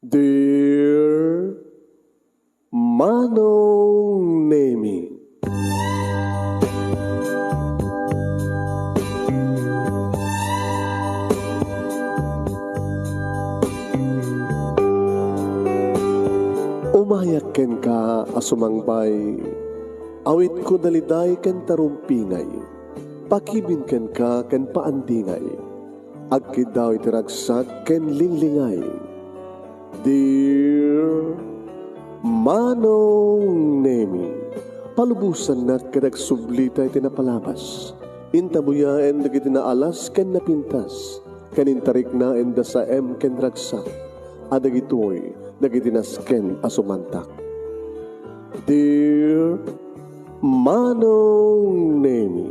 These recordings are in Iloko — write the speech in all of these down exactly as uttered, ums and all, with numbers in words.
Dear Manong Nemi. Umayak kenka a sumangbay, awitko daliday ken tarumpingay, pakibin kenka ken paandingay, agkiddaw iti ragsak ken linglingay. Dear Manong Nemi, palubosannak ket agsublita iti napalabas. Intabuyaen dagiti naalas ken napintas, ken intariknaen da saem ken ragsak, a dagitoy dagiti nasken a sumantak. Dear Manong Nemi,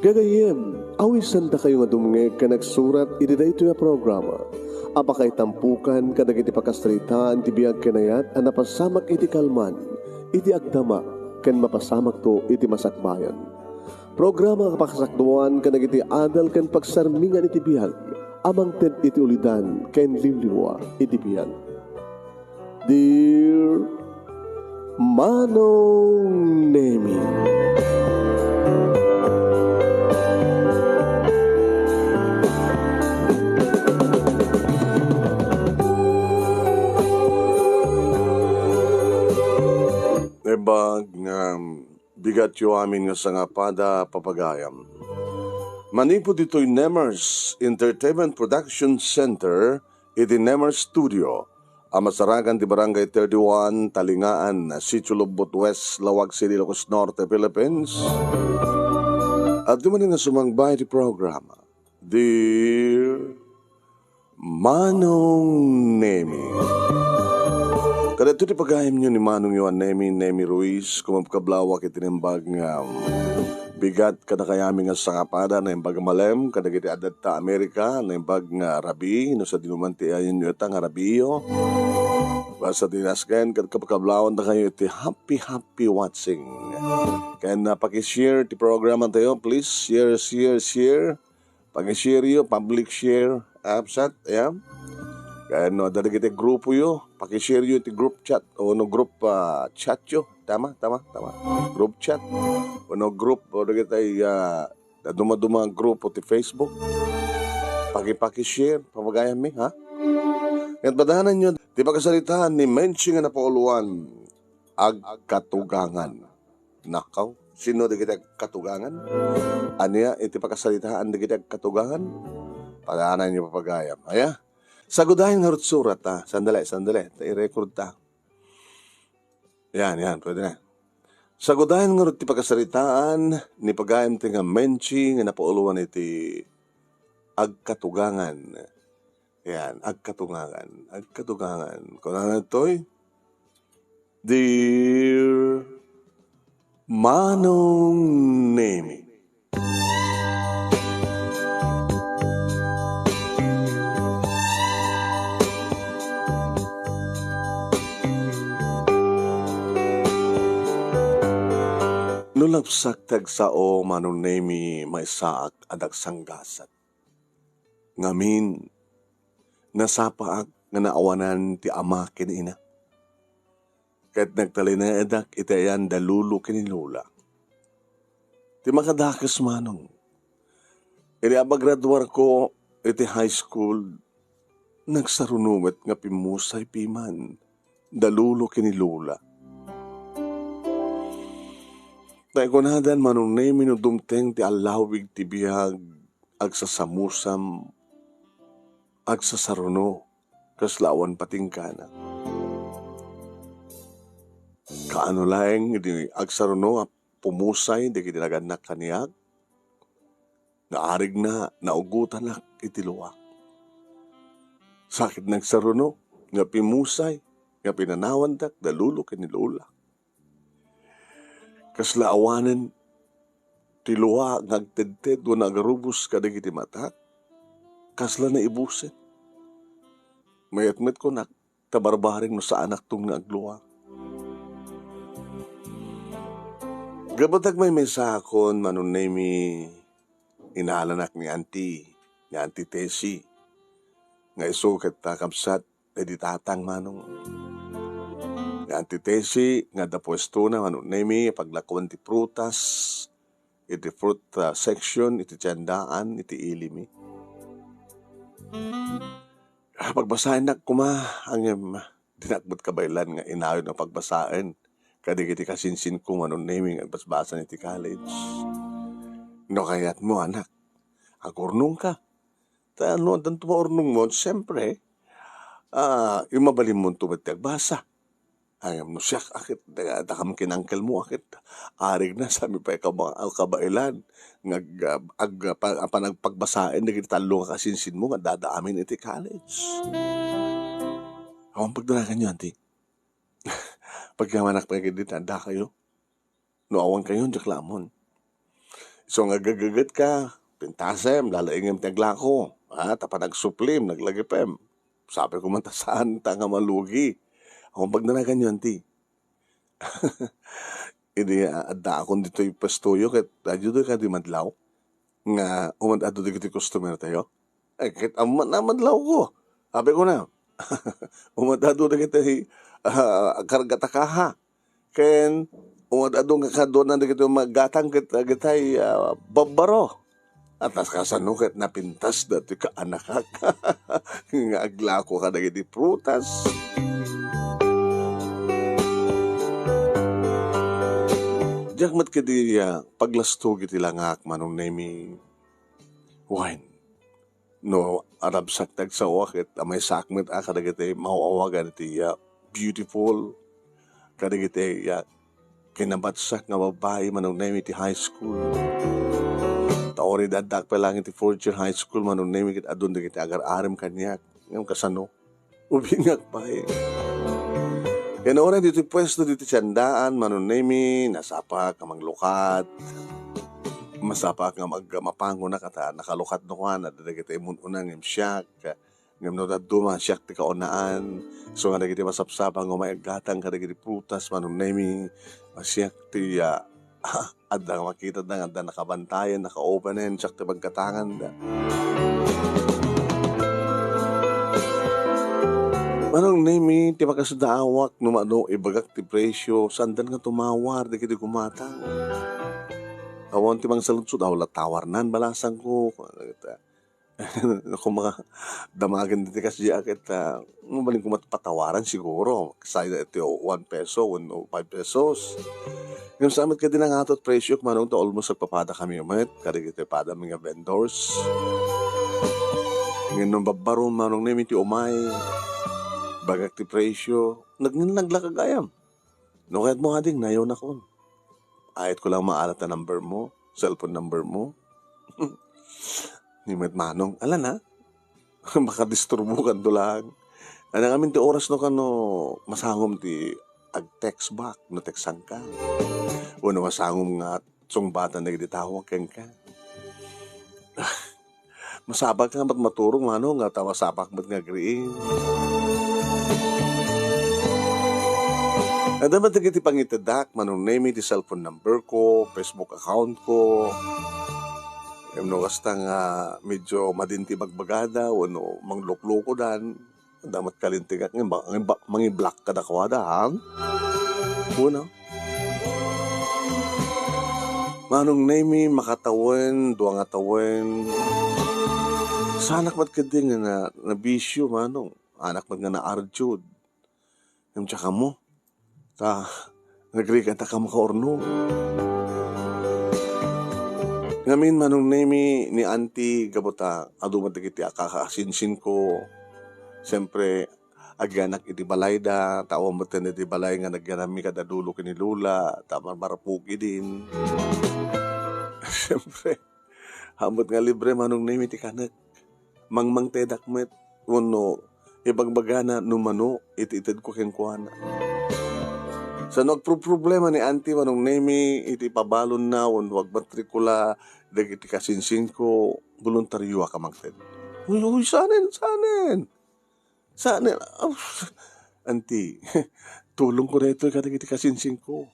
gagayyem, awisandakayo nga dumngeg ken agsurat iti daytoy a programa a pakaitampokan kadagiti pakasaritaan ti biag ken ayat a napasamak iti kalman, iti agdama, ken mapasamakto iti masakbayan. Programa a pakasakduan kadagiti adal ken pagsarmingan iti biag a mangted iti ulidan ken liwliwa iti biag. Dear Manong Nemi. Naimbag nga bigatyo amin nga sangapada, papagayam. Manipud ditoy Nemers Entertainment Production Center, iti Nemers Studio, a masarakan ti Barangay thirty-one, Talingaan, Sitio Lobbot West, Laoag City, Ilocos Norte, Philippines. Adda manen nga sumangbay ti programa, Dear Manong Nemi. Kadagitoy ti pagayamyo ni Manongyo a Nemi, Nemi Ruiz, kumabkablawak iti naimbag nga bigat kadakayo amin nga sangapada, naimbag a malem kadagiti adda ta Amerika, naimbag nga rabii, no sadino man ti ayanyo ita nga rabiiyo. Basta ti nasken, ket kabkablawandakayo iti happy, happy watching. Ken, ah, pakishare ti programa tayo, please. Share, share, share. Pakishareyo, public share, absat, ayan. Ken no adda dagiti grupoyo, pakishareyo iti group chat o no group, ah, chatyo. Tama, tama, tama. Group chat. O no group, o dagiti, ah, dumaduma a grupo ti Facebook. Paki-, pakishare, papagayammi, ha? Ket padananyo ti pakasaritaan ni Menchi nga napauluan, agkatugangan. Nakaw, sino dagiti agkatugangan? Ania iti pakasaritaan dagiti agkatugangan? Padananyo, papagayam. Aya? Sagudayen ngarud surat, ah. Sandali, sandali. Ta i-record ta. Yan, yan. Pwede na. Sagudayen ngarud ti pakasaritaan ni pagayam ti nga Menchi nga napauluan iti agkatugangan. Yan, agkatugangan. Agkatugangan. Kunana toy, Dear Manong Nemi. No lapsak ti agsao, Manong Nemi, maysaak a dagsanggasat. Ngamin, nasapaak nga naawanan ti ama ken ina. Ket nagtalinaedak iti ayan da lolo ken ni lola. Ti makadakes, Manong, idi apagraduarko iti high school, nagsaruno met nga pimmusay piman da lolo ken ni lola. Ta kunadan, Manong Nemi, no dumteng ti allawig ti biag, agsasamusam, agsasaruno, kasla awan patingkana. Kaano laeng idi agsaruno a pumusay dagiti nagannak kaniak? Naarigna, naugotanak iti luak. Sakit nagsaruno nga pimusay nga pinanawandak da lolo ken ni lola. Kasla awanen ti lua nga agtedted wenno agarubos kadagiti matak, kasla naibusen. Mayat met kunak, ta barbareng no saanakton nga aglua. Gapu ta agmaymaysaakon, Manong Nemi, inalanak ni Auntie, ni Auntie Tessie, nga isu ket ta kabsat, daydi tatang, manong. Nga Auntie Tessie, nga adda puestona, Manong Nemy, paglakuan ti prutas iti fruit, ah, section iti tiendaan iti ili mi. Ah, pagbasaennak koma, ngem dinak met kabaelan nga inayon a pagbasaen kadagiti kasinsinko, Manong Nemy, nga agbasbasan iti college. No kayatmo, anak, agurnongka. Ta no addanto maurnongmo, siempre, ah, mabalinmonto met ti agbasa. Ngem no siak a ket, da-, dakam ken uncle mo a ket, arigna, saan mi pay kaba-, kabaelan nga ag-, ag-, pa-, panagpagbasaen dagiti tallo nga kasinsinmo nga addada amin iti college. Awan pagdanaganyo, Auntie. Pagyamanak pay ketdi ta addakayo. No awankayon, diak la ammon. Isu nga aggagegetka, pintasem, lalaingem ti aglako, a, ta panagsuplim, naglagipem. Sapay koma ta saanta nga malugi. Awan pagdanaganyo, Auntie. Idi, a, addaakon ditoy puestoyo ket, a, ditoy kadi madlaw nga umad-adu dagiti customer tayo. Ay, ket ammo a madlawko. Sabi ko na, umad-adu dagiti, ah, karga ta kaha. Ken umad-adu nga kaduana dagiti umaggatang ket dagitay, ah, babbaro. At kas-, kasano ket napintas datoy kaanakak nga aglako kadagiti prutas. Diak met ketdi, ah, paglastog iti langak, Manong Nemy. Wen, no arabsak ti agsaoak ket amaysaak met a kadagiti maaw-awagan iti, ah, beautiful, kadagiti, ah, kinabatsak nga babbai, Manong Nemy, iti high school. Ta uray addaak pay laeng iti fourth year high school, Manong Nemy, ket adun dagiti agar-arem kaniak. Ngem kasano? Ubingak pay. Ken uray ditoy puesto ditoy tiendaan, Manong Nemy, nasapaak nga manglukat. Masapaak nga mag-, mapangonak a ta nakalukat no kuana, dagiti immun-una ngem siak. Ngem no dadduma, siak ti kaunaan. Isu nga dagiti masapsapa nga umay aggatang kadagiti prutas, Manong Nemy, a siak ti, ah, adda nga makitanda nga adda nakabantayan, nakaopenan, siak ti paggatanganda. Manong Nemy, ti makasudaawak no mano ibagak ti presio, saandan nga tumawar dagiti gumatang. Awan ti mangsaludsod, aw la tawarnan, balasangko. Naku, makadamagen ti kasdiay ket, ah, mabalin koma patawaran siguro. Kasla iti one peso wenno five pesos. Ngem saan met kadi nangato ti presio, manong, ta almost agpapadakami met kadagiti padami nga vendors. Ngem no babbaro, Manong Nemy, ti umay, ibagak ti presio, nag-, naglaka gayam. No kayatmo, ading, nayonakon. Ayatko lang maalat a number mo, cellphone number mo. Ni met manong, ala na. Makadisturbokanto lang. Anak amin ti oras no kano masangom ti ag-text back, no textangka. Wenno masangom nga sungbatan dagiti tawag kenka. Masapulka nga met maturog, manong, nga ta masapulak met nga agriing. Adda met dagiti pangitedak, Manong Nemy, ti cellphone number ko, Facebook account ko. Ngem no kasta nga medyo madin ti bagbagada wenno mangluklukodan, adda met kalintegak nga ba-, nga ba-, mangi-block kadakuada, ha? Una. Manong Nemy, makatawen, dua nga tawen. Saanak met ketdi nga na-, nabisio, manong. Anak met nga naardiud. Ngem diak ammo. Ta, nagrigat a ka makaurnong. Ngamin, Manong Nemy, ni Auntie, gapu ta adu met dagiti a kakasinsinko. Siyempre, agyanak iti balayda, ta awan met iti balay nga nagyanami kada lolo ken ni lola, ta marmarpug idin. Siyempre, awan met nga libre, Manong Nemy, ti kanek. Mangmangtedak met, wenno ibagbagana no mano iti itedko kenkuana. Saan no agproproblema ni Auntie, Manong Nemy, iti pabalonna wenno agmatrikula dagiti kasinsinko, boluntarioak a mangted. Uy, uy, saanen, saanen? Saanen? Aw, Auntie, tulongko daytoy kadagiti kasinsinko.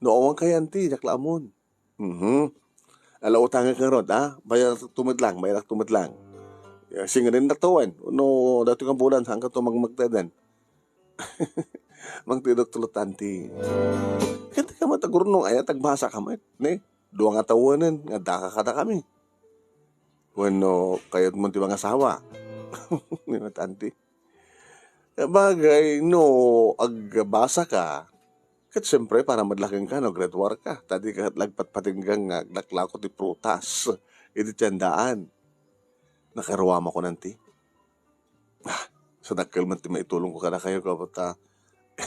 No awan kay, Auntie, diak la ammon. Mhm. Ala, utangek ngarud, a? Bayarak tumed lang, bayarak tumed lang. Ya, singanin na to, wen. No, daytoy nga bulan, saan ka to magmagteden? Mangtedok tulot, anti. Ket ka met agurnong, aya, tagbasa ka met, ne? Dua nga tawenen nga daka kadakami. Wenno, kayatmo ti mangasawa. Ni met, anti. Sabagay, no agbasa ka, ket siempre, para met la kenka no graduar ka, ta dika lagpatpatingga nga aglaklako ti prutas iti tiendaan. Nakaruam ako nanti. Ah, sadakkel met ti maitulongko kadakayo, gapu ta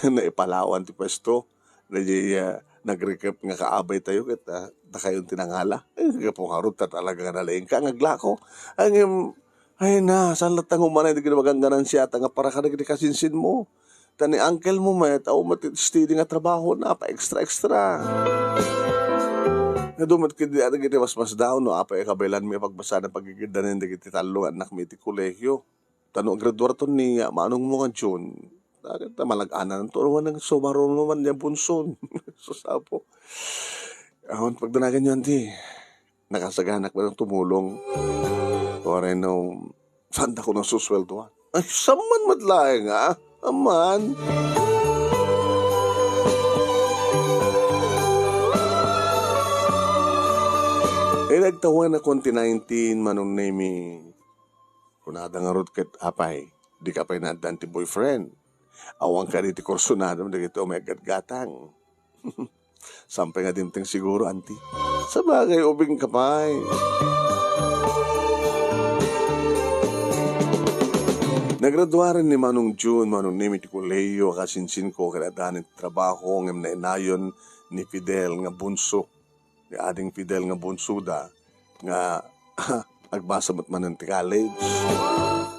naipalawan ti puesto. Daydiay, ah, nagrekep nga kaabaytayo ket, ah, dakayon ti nangala. Eh, gapu ngarud ta talaga nga nalaingka nga aglako. Ngem, ay na, saan latta nga umanay dagiti maganganansiata nga para kadagiti kasinsinmo? Ta ni uncle mo met, awan met iti steady nga trabahona, pa-extra-extra. Adu met ketdi dagiti masmasdaw no apay a kabaelanmi a pagbasaan a pagigiddanen dagiti tallo nga annakmi iti kolehio. Ta no agraduarton ni manongmo nga June, ta malag-ananto, awan nang sumaruno man ni a bunson. Sus, Apo. Awan pagdanaganyo, anti. Nakasaganak ba tumulong? Uray no, saandako nasusueldoan? Ay, saan man met laeng, a? Aman. Ay, nagtawanakon ti nineteen, Manong Nemi. Kunada ngarud ket, apay, dika pay naaddan ti boyfriend? Awan kadi ti kursunadam dagiti umay aggatgatang? Saan pay nga dimteng siguro, anti. Sabagay, ubing ka pay. Nagraduaren ni Manong June, Manong Nemi ti kolehio a kasinsinko ket adda ti trabaho ngem nainayon ni Fidel nga bunso, ni ading Fidel nga bunsoda nga agbasa met manen ti college.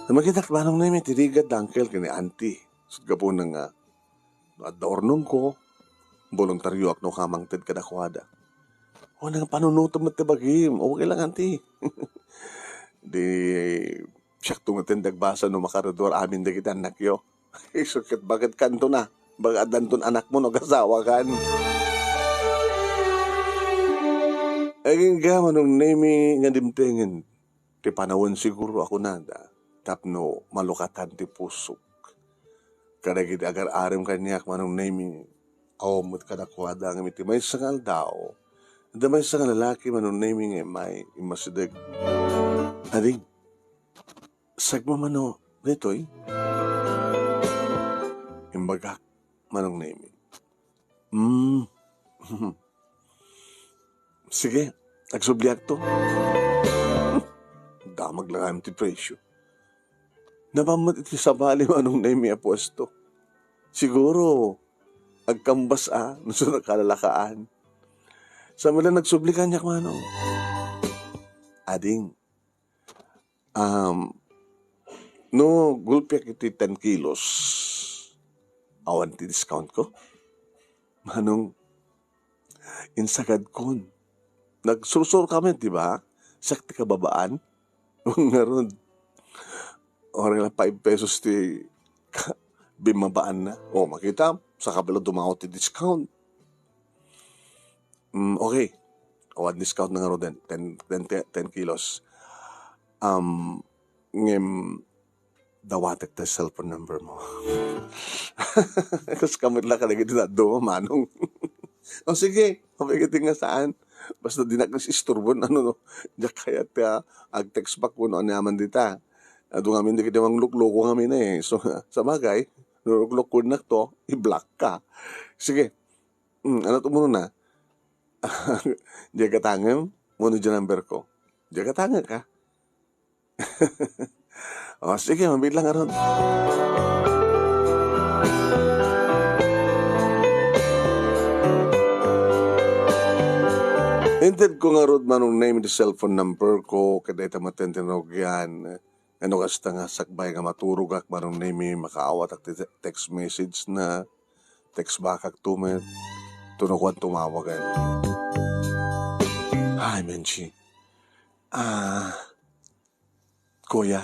Makitak, Manong Nemi, ti rigat da uncle ken ni auntie. Ket gapuna nga no adda urnongko, boluntarioak no kamangted kadakuada. O, nang panunotem met ti bagim. Okay lang, auntie. Di, siakto met ti agbasa no makaraduar amin dagiti annakyo. Isu ket bakit kanto na? Baga addanton anakmo no agasawakan. Agingga, Manong Nemi, nga dimtengen ti panawen siguro a kunada tapno malukatan ti pusok. Kadagiti agar-arem kaniak, Manong Nemi, awan met kadakuada ngem iti maysa nga aldaw, adda maysa nga lalaki, Manong Nemi, nga immay immasideg. Ading, sagmamano ditoy? Imbagak, Manong Nemi. Hmm. Sige, agsubliakto. Damag lang amin ti presyo. Napammet iti sabali, Manong Nemi, a puesto. Siguro, agkambas a, no sa nakalalakaan. Sa mala nagsubli kaniak, Manong. Ading, Um, no gulpiak iti ten kilos, awan ti discount ko? Manong, insagadkon. Nagsursor kami, di ba? Siak ti kababaan. Ngarud, uray la five pesos ti ka-, bimmabaan na. O, makita, saka pala dumaw ti discount. Mm, okay. Awan discount na ngaruden. Ten, ten, ten, ten kilos. Um, ngem, dawatek ta cellphone number mo. Kas kamit la kadagiti dadduma, Manong. O sige, apay ket nga saan. Basta dinak isturbo, ano, no? Diak kayat, ah, ag-text back kuno aniaman dita. Adu ngamin dagiti manglukloko ngamin, eh. So, sabagay, no luklukonnak to, i-block ka. Sige. Hmm, ano to muna na? Diak gatangem? Mano diay number ko? Diak gatangek, a? O, sige, mabiit lang ngarud. Intedko ngarud, Manong Nemi, ti cellphone number ko, ket dayta met ti tinukngan. Nga no kasta nga sakbay nga maturogak, Manong Nemi, makaawatak ti te-, text message na, text backak to met, tapno kuan tumawagan. Hi, Menchi. Ah, kuya.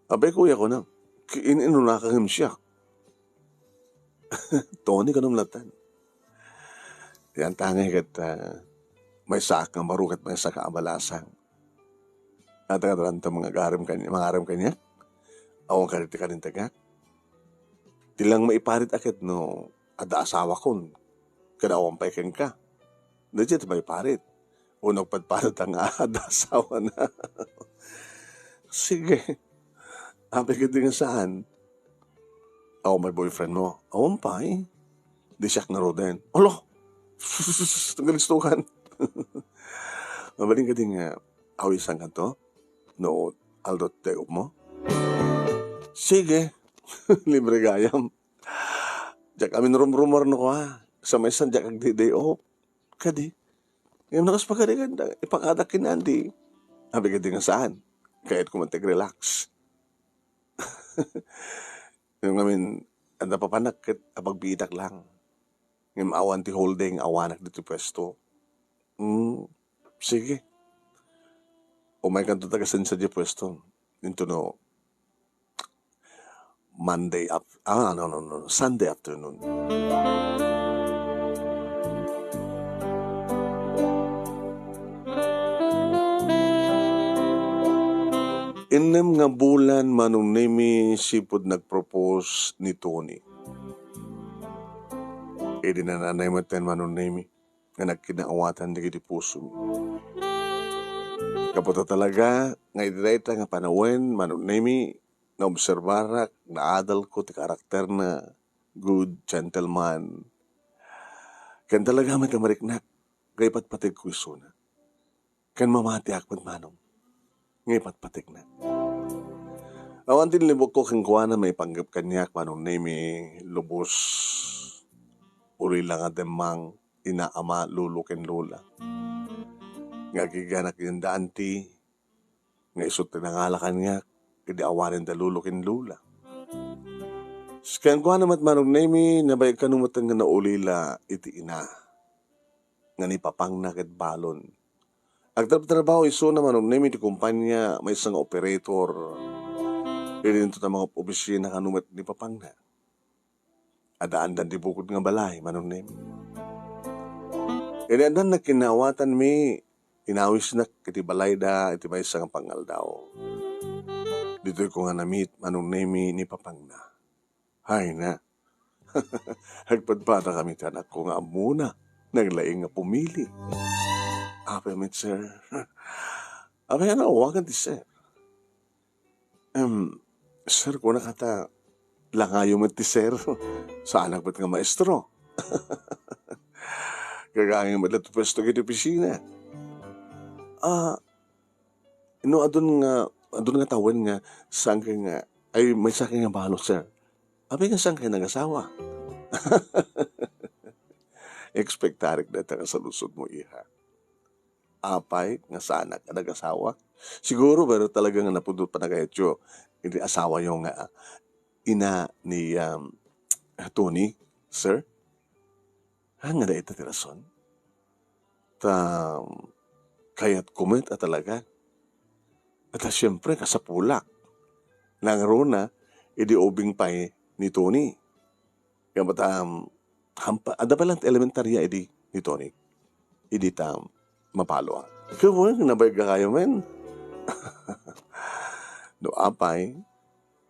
Abay, kuya ko na. Ki-, in-, inunaka ngem siya. Tony, kanam latan. Yan tangay ket, ah, maysaak nga baro ket maysaak nga abalasang. Ata kadaranto nga agarem kaniak, mangarem kaniak? Awan kadi ti kalintegak? Ti lang maiparit a ket no adda asawakon, ket awan pay kenka. Daytoy ti maiparit. Wenno padpadata nga adda asawana. Sige. Apay kadi nga saan? Awan pay boyfriend mo? Awan pay. Di siak ngaruden. Ala! Nagalistugan. Mabalin kadi nga awisan kanto? No, aldo ti day off mo? Sige. Libre gayam. Diak amin rumrumor no kua. Sa maysa, diak agdi-day off. Kadi? Ngem nakas pagarigan da, ipakadak ken Andy. Apay kadi nga saan? Kayatko man ti ag-relax. Ngem ngamin, adda papanak ket apagbiitak lang. Ngem awan ti whole day nga awanak ditoy puesto. Hmm, sige. Umaykanto ta agasensa diay puesto. Intono Monday af-, ah, no, no, no, Sunday afternoon. Innem nga bulan, Manong Nemy, sipud nagpropose ni Tony. Idi nananay metten, Manong Nemy, nga nagkinaawatan dagiti pusomi. Gapu ta talaga nga iti dayta nga panawen, Manong Nemy, naobserbarak, naadalko ti karakterna, good gentleman. Ken talaga met nga mariknak, nga ipatpategko isuna. Ken mamatiak met, Manong, nga ipatpategna. Awan ti inlibukko kenkuana maipanggep kaniak, Manong Nemy, lubos. Ulila nga demmang ina, ama, lolo, ken lola. Nga agiganak ken da anti, nga isu ti nangala kaniak, idi awanen da lolo ken lola. Kenkuana met, Manong Nemy, nabayag kano met nga naulila iti ina nga ni papangna ket balon. Agtrabtrabaho isuna, Manong Nemy, ti kumpania, maysa nga operator. Idinto ta mangop-opisina kano met ni papangna. Addaandan ti bukod nga balay, Manong Nemy. Idi addan nagkinaawatanmi, inawisnak iti balayda iti maysa nga pangaldaw. Ditoyko nga na-meet, Manong Nemy, ni papangna. Hay na. Agpadpadakami ti anakko nga ammona. Naglaing nga pumili. Apay met, sir? Apay, ano, awagan ti sir? Em, sir, kunak ta, langayo met ti sir. Saanak met nga maestro. Kagangay met la ti puesto iti opisina. Ah, no, adun nga, adun nga tawen nga, saan kay nga, ay, maysa kay nga balo, sir. Apay nga saan kay nagasawa? Expectarik dayta nga saludsodmo, iha. Apay nga saanak a nagasawa? Siguro, pero talaga nga napudno panagayatyo iti asawayo nga ina ni, um, Tony, sir? Haan nga dayta ti rason? Ta kayatko met a talaga. Ta siempre, kasapulak. Nangruna, idi ubing pay ni Tony. Kaya met, um, hampa-, adda pay lang ti elementaria idi ni Tony. Idi ta mapalo. Kaya wen, nabayag kayo, men. No, apay,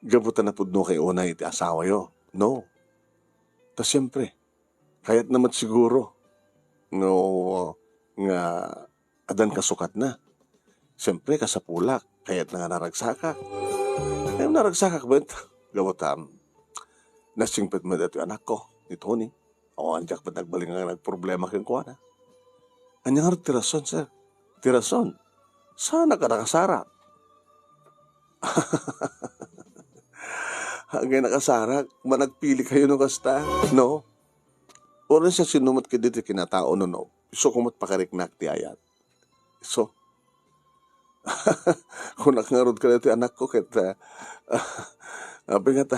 gapu ta napudno kay unay iti asawayo, no? Ta siempre, kayatna met siguro no nga addan kasukatna. Siempre, kasapulak, kayatna nga naragsakak. Ngem naragsakak met, gapu ta, um, nasingpet met daytoy anakko, ni Tony. Awan diak met nagbalin nga nagproblema kenkuana. Ania ngarud ti rason, sir? Ti rason? Saanak a nakasarak. Agay nakasarak, managpili kayo no kasta, no? Uray siasino met kadi ti kinatao, no, no? Isu ko met pakariknak ti ayat. Isu. Kunak ngarud kadaytoy anakko ket, ah, apay ngata,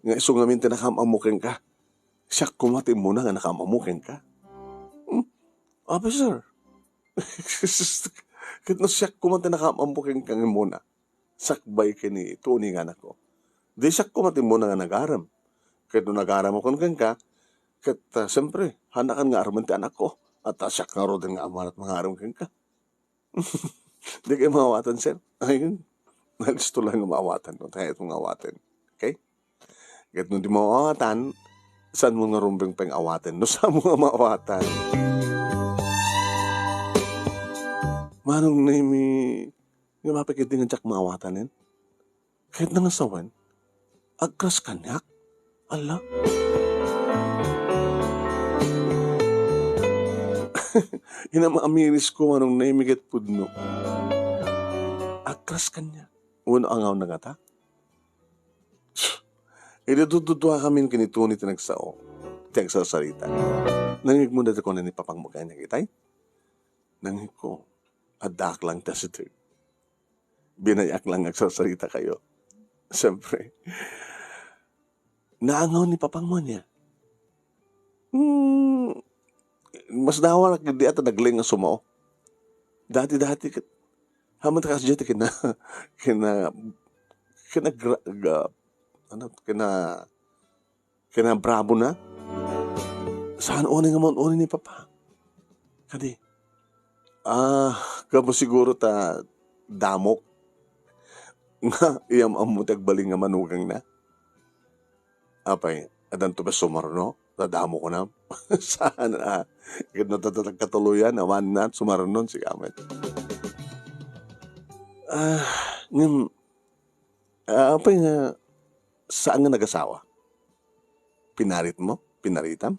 nga isu ngamin ti nakaam-ammo kenka. Siak koma ti immuna nga nakaam-ammo kenka. Hmm? Apay, sir? Ket no siak koma ti nakaam-ammo kenka nga immuna, sakbay ken ni Tony nga anakko, di siak koma ti immuna nga nagarem. Ket no nagaramkon kenka, ket, ah, siempre, haannakan nga aremen ti anakko. At, ah, siak ngaruden nga amana ti mangarem kenka. Di kayo maawatan, sir? Ayun. Gusto lang nga maawatan. Kung kaya itong awatin. Okay? Ket no di mo maawatan, saan mo nga rumbeng peng awatin? No saan mo nga maawatan? Manong Nemi, nga mapikit din nga diak maawatan, eh? Kahit na nga sawen, agkras kaniak. Ala. Inam-amiris ko, Manong Nemi, ket pudno. Agkras kaniak. Uno angaw na kata? Idi dududuakamin ken ni Tony ti nagsao, ti agsarsarita. Nangigmo na ti kuna ni Papang mo kaniak itay? Nangigko, addaak lang ti asideg. Binay-ak lang agsarsarita kayo. Siyempre, naangaw ni Papang mo niya. Hmm, mas nawarak di ata nagling nga sumao. Dati-dati ket, haman ta kasdiay ti kina-, kina-, kinagra-, ga-, ano, kina-, kinabrabo na. Saan unay nga maun-unay ni Papa? Kadi, ah, gapu siguro ta damok nga iyam-ammo ti agbalin nga manugangna. Apay, adanto ba sumarno? Nadamo ko na. Saan, ah? Ket no tatatag katuloyan, awan na, sumarnon, sika met. Ah, ngem, ah, apay nga, saan nga nagasawa? Pinarit mo? Pinaritam?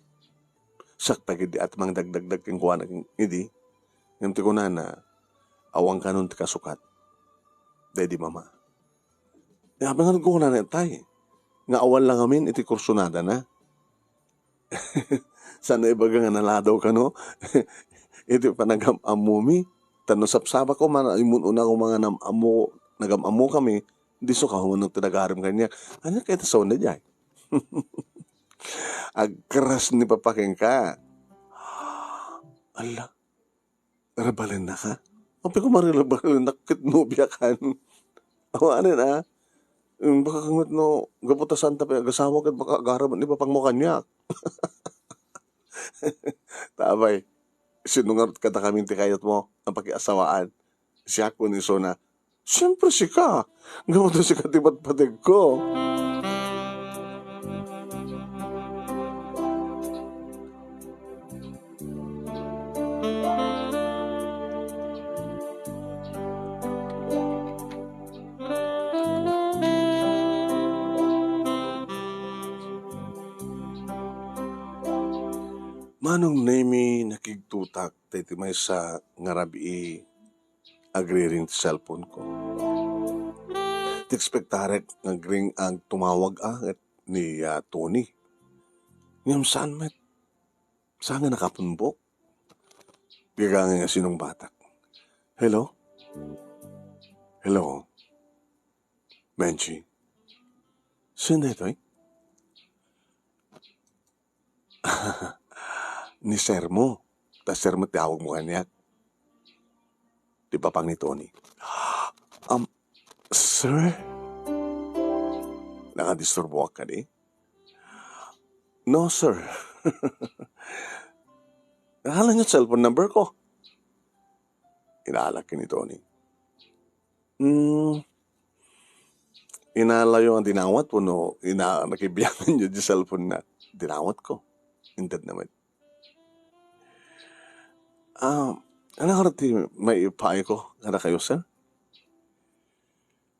Sakta gid di at mangdagdagdag kenkuana idi. Ngem ti kunana, awan kanon ti kasukat. Daydi mama. Apay nga kunana tay, nga awan lang amin iti kursunada na. Sana ibaga nga naladaw kano iti panagam-ammomi. Ta no sapsapako man, immun-una ko mga nam-ammo, nagam-ammo kami, diso ka humanok ti nagarem kaniak. Ania kayat a sawen daydiay? Agkras ni Papa kenka. Ala, rabalenna ka? Apay ko marirabalennak ket nobiakan? Awanen, ah. Em, baka kangmet no, gapu ta saan ta pay agasawa ket baka agarem ni Papang mo kaniak. Ta apay, sino ngarud kadakami ti kayatmo a pakiasawaan? Siak wenno isuna? Siempre sika! Gapu ta sika ti patpategko. Manong Nemi, nakigtutak ta iti maysa nga rabii, agriring ti cellphone ko. Ti ekspektarek nga agring-, agtumawag a ket ni, ah, Tony. Ngem saan met? Saan nga nakapumbok? Bigangay nga sinungbatak. Hello? Hello? Menchi? Sino daytoy? Ni Sir mo. Ta Sir mo ti awag mo kaniak. Ti papang ni Tony. Um, sir? Nakadisturboak kadi? No, sir. Nakala niyo cellphone number ko? Inaalak ni Tony. Hmm, inalayo nga dinawat wenno ina-, nakibiangan niyo di cellphone na dinawat ko? Inted naman. Ah, ano nga ti maipaay ko kada kayo, sir?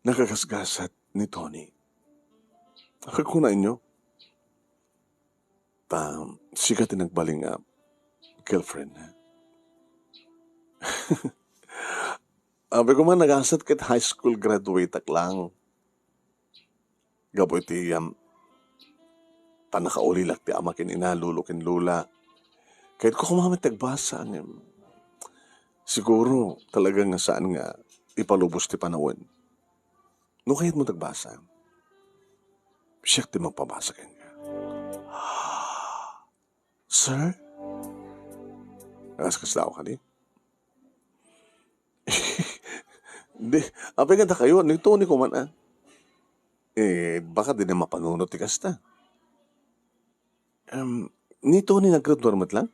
Nakagasgasat ni Tony. Kagkuna inyo, ta, sika ti nagbalin nga girlfriend na. Abi ko man, nagasat ket high school graduate ak lang. Gapu iti, um, pannakaulilak ti ama ken ina, lolo ken lola. Kayatko koma met ti agbasa, ngem siguro talaga nga saan nga ipalubos ti panawen. No kayatmo ti agbasa, siak ti magpabasa kenka. Sir? Akas kas tao kadi? Di, apay nga dakayo, ni Tony ko man, ah. Eh, baka di na mapanunot ti kasta. Em, ni Tony naggraduar met lang?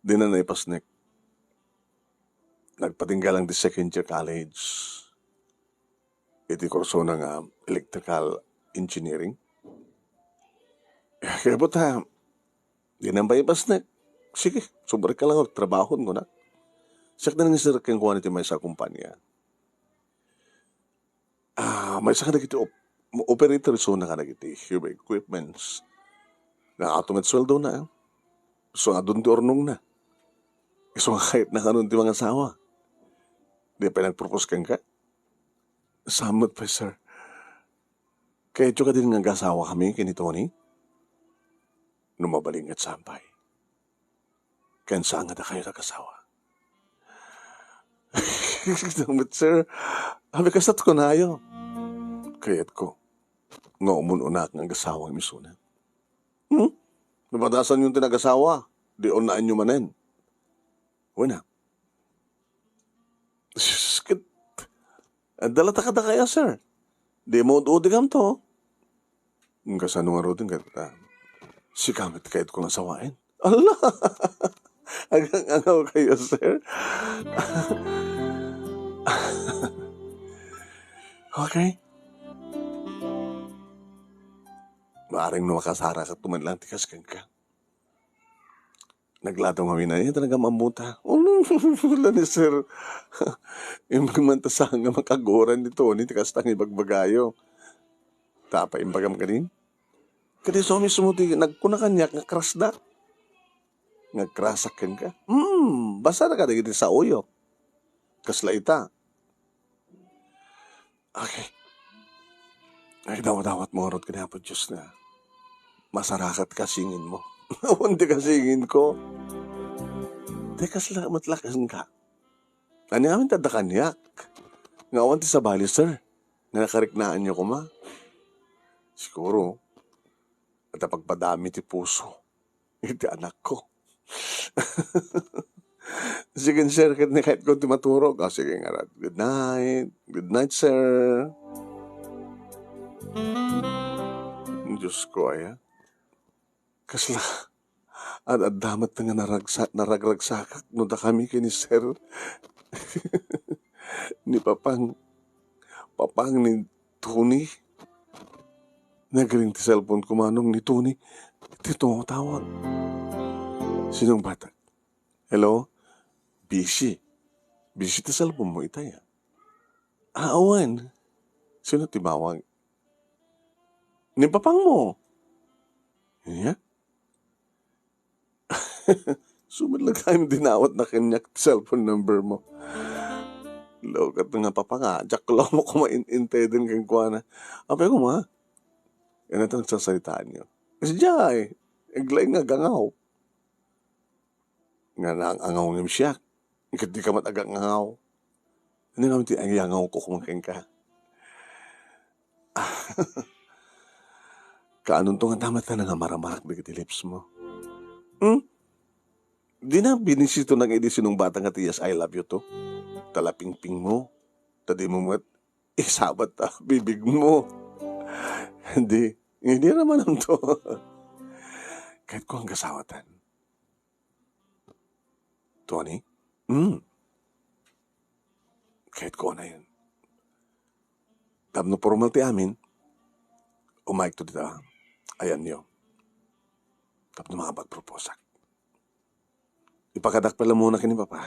Di na naipasnek. Nagpatingga lang ti second year college iti kursona nga electrical engineering. Kaya buta, di nang bypass na. Sige, subrek ka lang, trabahon ko na. Siak na nang isirek kenkuana iti maysa a kumpanya. Ah, maysa kadagiti op-, operator isuna kadagiti heavy equipments. Nga ato met sueldo na, eh. So, adun ti urnong na. Isu nga kayat na kanon ti mangasawa. Di pay nagpropose kenka? Samot pay, sir. Kayatyo kadin nga agasawa kami ken ni Tony? No mabalin ket saan pay. Ken saan nga dakayo nagasawa? Met, sir. Abi, kasat kunayo. Kayatko nga umun-unak nga agasawa ngem isuna. Hmm? Napadasan yon ti nagasawa. Di unaenyo manen. Wen a. Sus, ket, adda la ta kadakayo, sir. Di mo ud-udigamto. Kasano ngaruden ket, ah, sika met kayatko nga sawaen? Ala! Agang-angaw kayo, sir. Okay. Maaring no makasarakat man lang ti kas kenka. Nagladaw ngamin a, "Ay, talaga maammuta." Ulo, ulo ni sir. Imbag man ta saan nga makaguran ni Tony, ti kasta nga ibagbagayo. Ta apay imbagam kadin? Kadi so mismo ti nagkuna kaniak nga krasda. Nga krasak kenka? Hmm, basta na kadagiti saoyo. Kasla ita. Okay. Ay, dawdawat mo ngarud ken Apo Dios nga masarakat kasinginmo. Awan ti kasinginko. Ti kasla met la kenka. Ania ngamin ti adda kaniak? Nga awan ti sabali, sir. Nga nakariknaanyo koma. Siguro, adda pagpadami ti puso iti anakko. Sige, sir, ket ni kayatko ti maturog. Ah, sige ngarud. Good night. Good night, sir. Diyos ko, aya. Kasla, ad-adda met nga naragsa-, naragragsakak no dakami ken ni sir. Ni papang, papang ni Tony. Nagring ti cellphone ko manong ni Tony. Ti tumatawag. Sinong bata? Hello? Busy. Busy ti cellphone mo, itay, ah. Ah, awan. Sino ti bawag? Ni papang mo. Iya? Sumadlagayam dinawat na kaniak ti cellphone number mo. Lokat nga papa nga, diak la mo kumain-inteden kenkuana. Apay koma? Ano ito nagsasalitaan niyo? Kasi diay, aglaing nga gangaw. Nga nang angaw ngem siak. Ket di ka met agangaw. Ano nga ti agangaw ko kuman kenka? Kaanonto nga damatan nga maramarak dagiti lips mo? Hmm? Di na binisito nang idi sinong bata nga ti yes, I love you to? Talapingping mo. Ta di mo met isabat ta bibig mo. Hindi. Hindi naman to. Kahit ko ang kasawatan. Tony? Hmm. Kahit ko na yun. Tapno formal ti amin, umayek to dita. Ayan niyo. Tapno makapagproposak. Ipakadak pala muna kini papa.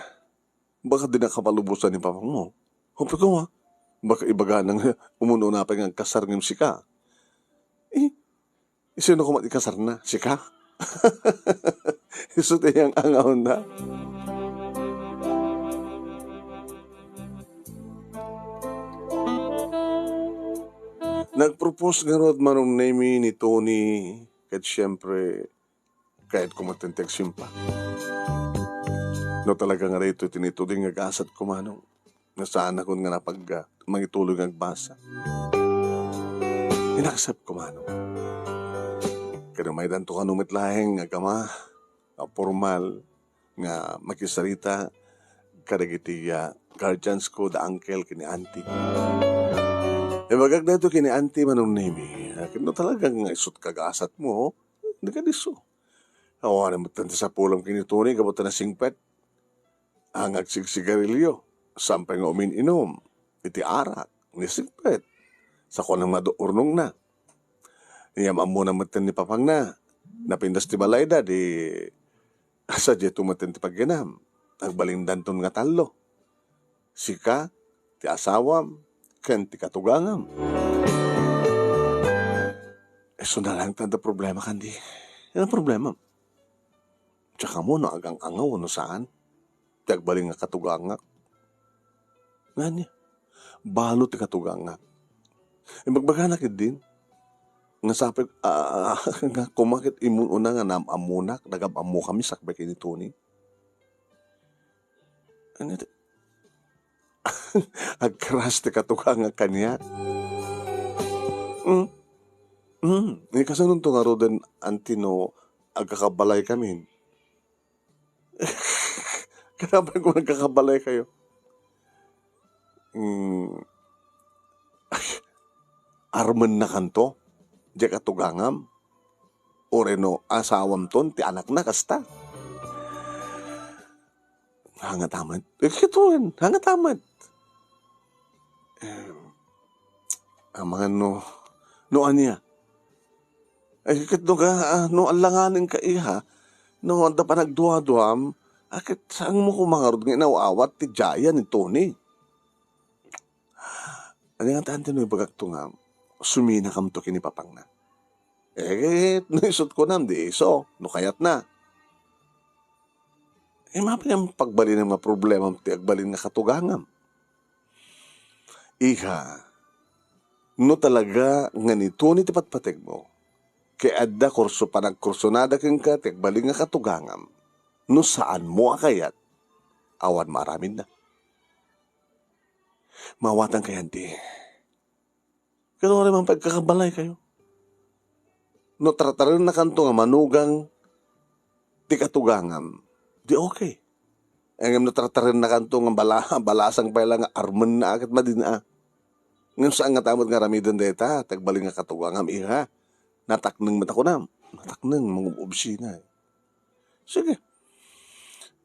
Baka di nakapalubusan ni papa mo. Hope ko, ha? Baka ibaga nang umun-una pa nga agkasar ngem sika. Eh, sino ko ikasar na? Sika? Isu ti yang angaw na. Nagpropose ngarud Manong Nemi ni Tony, ket siyempre, kayat ko met ti agsimpa. No talaga nga daytoy ti naituding nga gasat ko, Manong, nga saanakon nga napag-, mangituloy nga agbasa. Inaksep ko, Manong. Kano maydanto kano met laeng agama a pormal nga makisarita kadagiti, ah, guardians ko, da uncle ken ni auntie. Ibagak daytoy ken ni auntie Manong Nemi, ah, ket no talaga nga isut kagasat mo, di ka diso. Awan met ti sapulam ken ni Tony, gapu ta nasingpet. a nga agsigsigarilio, saan pay nga umin-inum iti arak, ni singpet, sa kunam nga adu urnongna. Ngem ammona metten ni papangna, napintas ti balayda, di sadiay metten ti pagyanam. Agbalindanton nga tallo. Sika, ti asawam, ken ti katugangam. Isu na laeng ti adda problema, Candy. Ano problema? Diak ammo no agang-angaw wenno saan ti agbalin nga katugangak. Ngani, balo ti katugangak. Ibagbagana ketdin nga sapay, ah, nga koma ket immun-una nga naam-ammonak, nagam-ammokami sakbay ken ni Tony. Ano ti, agkeras ti katugangak kaniak. Mm. Mm. Ni kasanonto ngaruden, Auntie, no agkakabalay kamin? Kanapan ko nagkakabalay kayo. Mm. Armennakanto diay katugangam? Uray no asawamton ti anakna kasta? Hangat amat. Eh, kitaen, hangat amat. Em, amangan no, no ania? Eh, ket no ga-, ah, no allanganenka, iha, no adda panagduaduam, a ket saanmo koma ngarud nga inaw-awat ti diayan ni Tony? Ania nga ti, Auntie, no ibagakto nga suminakamto ken ni papangna? Eh, no isut' kunam, di isu, no kayatna. Eh, mapay nga pagbalinam nga problemam ti agbalin nga katugangam? Iha, no talaga nga ni Tony ti patpategmo, ket adda kurso, panagkursunada kenka ti agbalin nga katugangam, no saanmo a kayat, awan maaramidna. Maawatan kayo, Auntie. Ket uray man pay agkakabalay kayo. No tartarennakanto nga manugang ti katugangam, di okay. Ngem no tartarennakanto nga bala-, balasang pay la nga armenna a ket madin a. Ngem saan ngata met nga aramiden dayta ti agbalin nga katugangam, iha. Natakneng met a kunam. Natakneng, mangub-ubsina. Sige.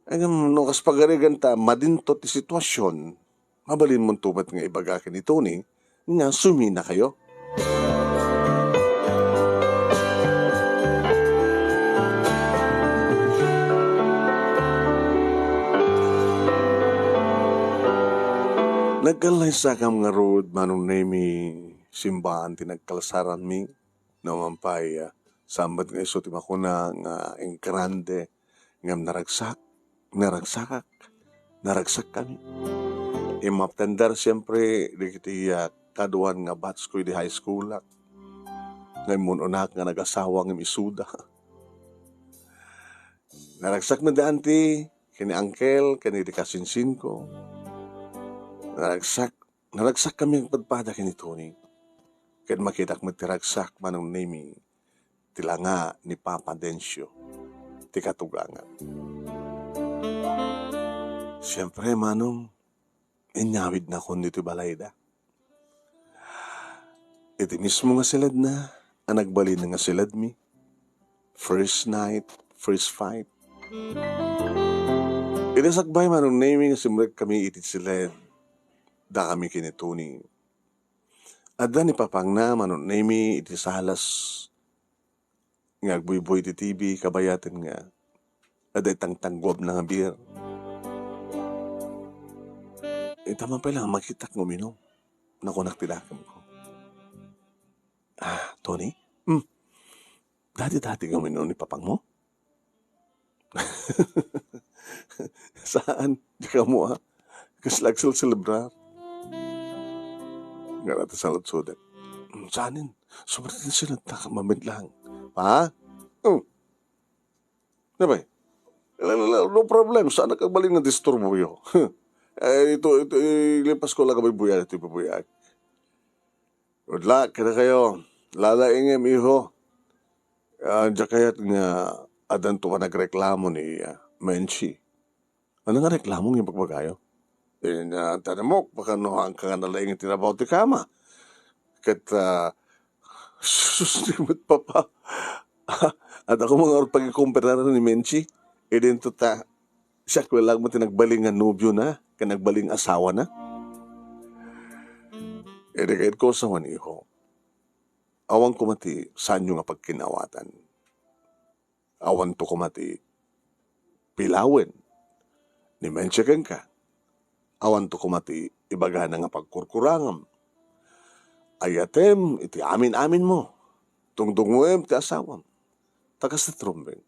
Ngem no kas pagarigan ta madinto ti sitwasion, mabalinmonto met nga ibaga ken ni Tony nga suminakayo. Nagkallaysakam ngarud, Manong Nemy, simbaan ti nagkalsaranmi. No man pay, ah, saan met nga isu ti makuna nga engrande, ngem naragsak, naragsakak, naragsakkami. Immaptender siempre dagiti, ah, kaduan nga batchko idi high schoolak. Nga immun-unak nga nagasawa ngem isuda. Naragsak met da, Auntie, ken ni Uncle, ken idi kasinsinko. Naragsak, naragsakkami agpadpada ken ni Tony. Ket makitak met ti ragsak, Manong Nemy, ti langa ni Papa Dencio, ti katugangak. Siempre, Manong, inyawidnakon ditoy balayda. Iti mismo nga siledna a nagbalin nga siledmi, first night, first fight. Iti sakbay, Manong Nemy, nga simrekkami iti siled, dakami ken ni Tony. Adda ni papangna, Manong Nemy, iti salas nga agbuybuy iti T V, kabayaten nga adda itangtangguabna nga beer. Ita man pay la nga makitak nga uminum, nakunak ti dakemko. Ah, Tony? Hmm. Dati-dati nga uminum ni papangmo? Saan? Diak ammo, ah. Kasla agselselebrar. Ngara ti saludsodek. Hmm, saanen? Sumarit nga sinadtak, mamit lang. Pa? Hmm. Di ba? La, la, la, no problem. Saan ka agbalin nga disturboyo? Eh, ito, ito, ilipas ko lang kabuybuyan, ito, buybuyan. Good luck kadakayo. Lalaingem, iho. Ah, diak kayat nga addanto a nagreklamo ni, ah, Menchi. Ano nga reklamo nga ibagbagayo? Eh, na, tanamok, baka no, ang ka nga nalaing ti trabaho ti kama. Ket, ah, sus, ni met papa. Adda ko mga pagikumpara ni Menchi. Idinto ta, Siak laeng met ti nagbalin nga nobiona ken nagbalin nga asawana. Idi kayatko a sawen, iho, awan koma ti saanyo nga pagkin-awatan. Awanto koma ti pilawen ni Menchie kenka. Awanto koma ti ibagana nga pagkurkurangam. Ayatem iti amin-aminmo. Dungdungngoem ti asawam. Ta kasta ti rumbeng.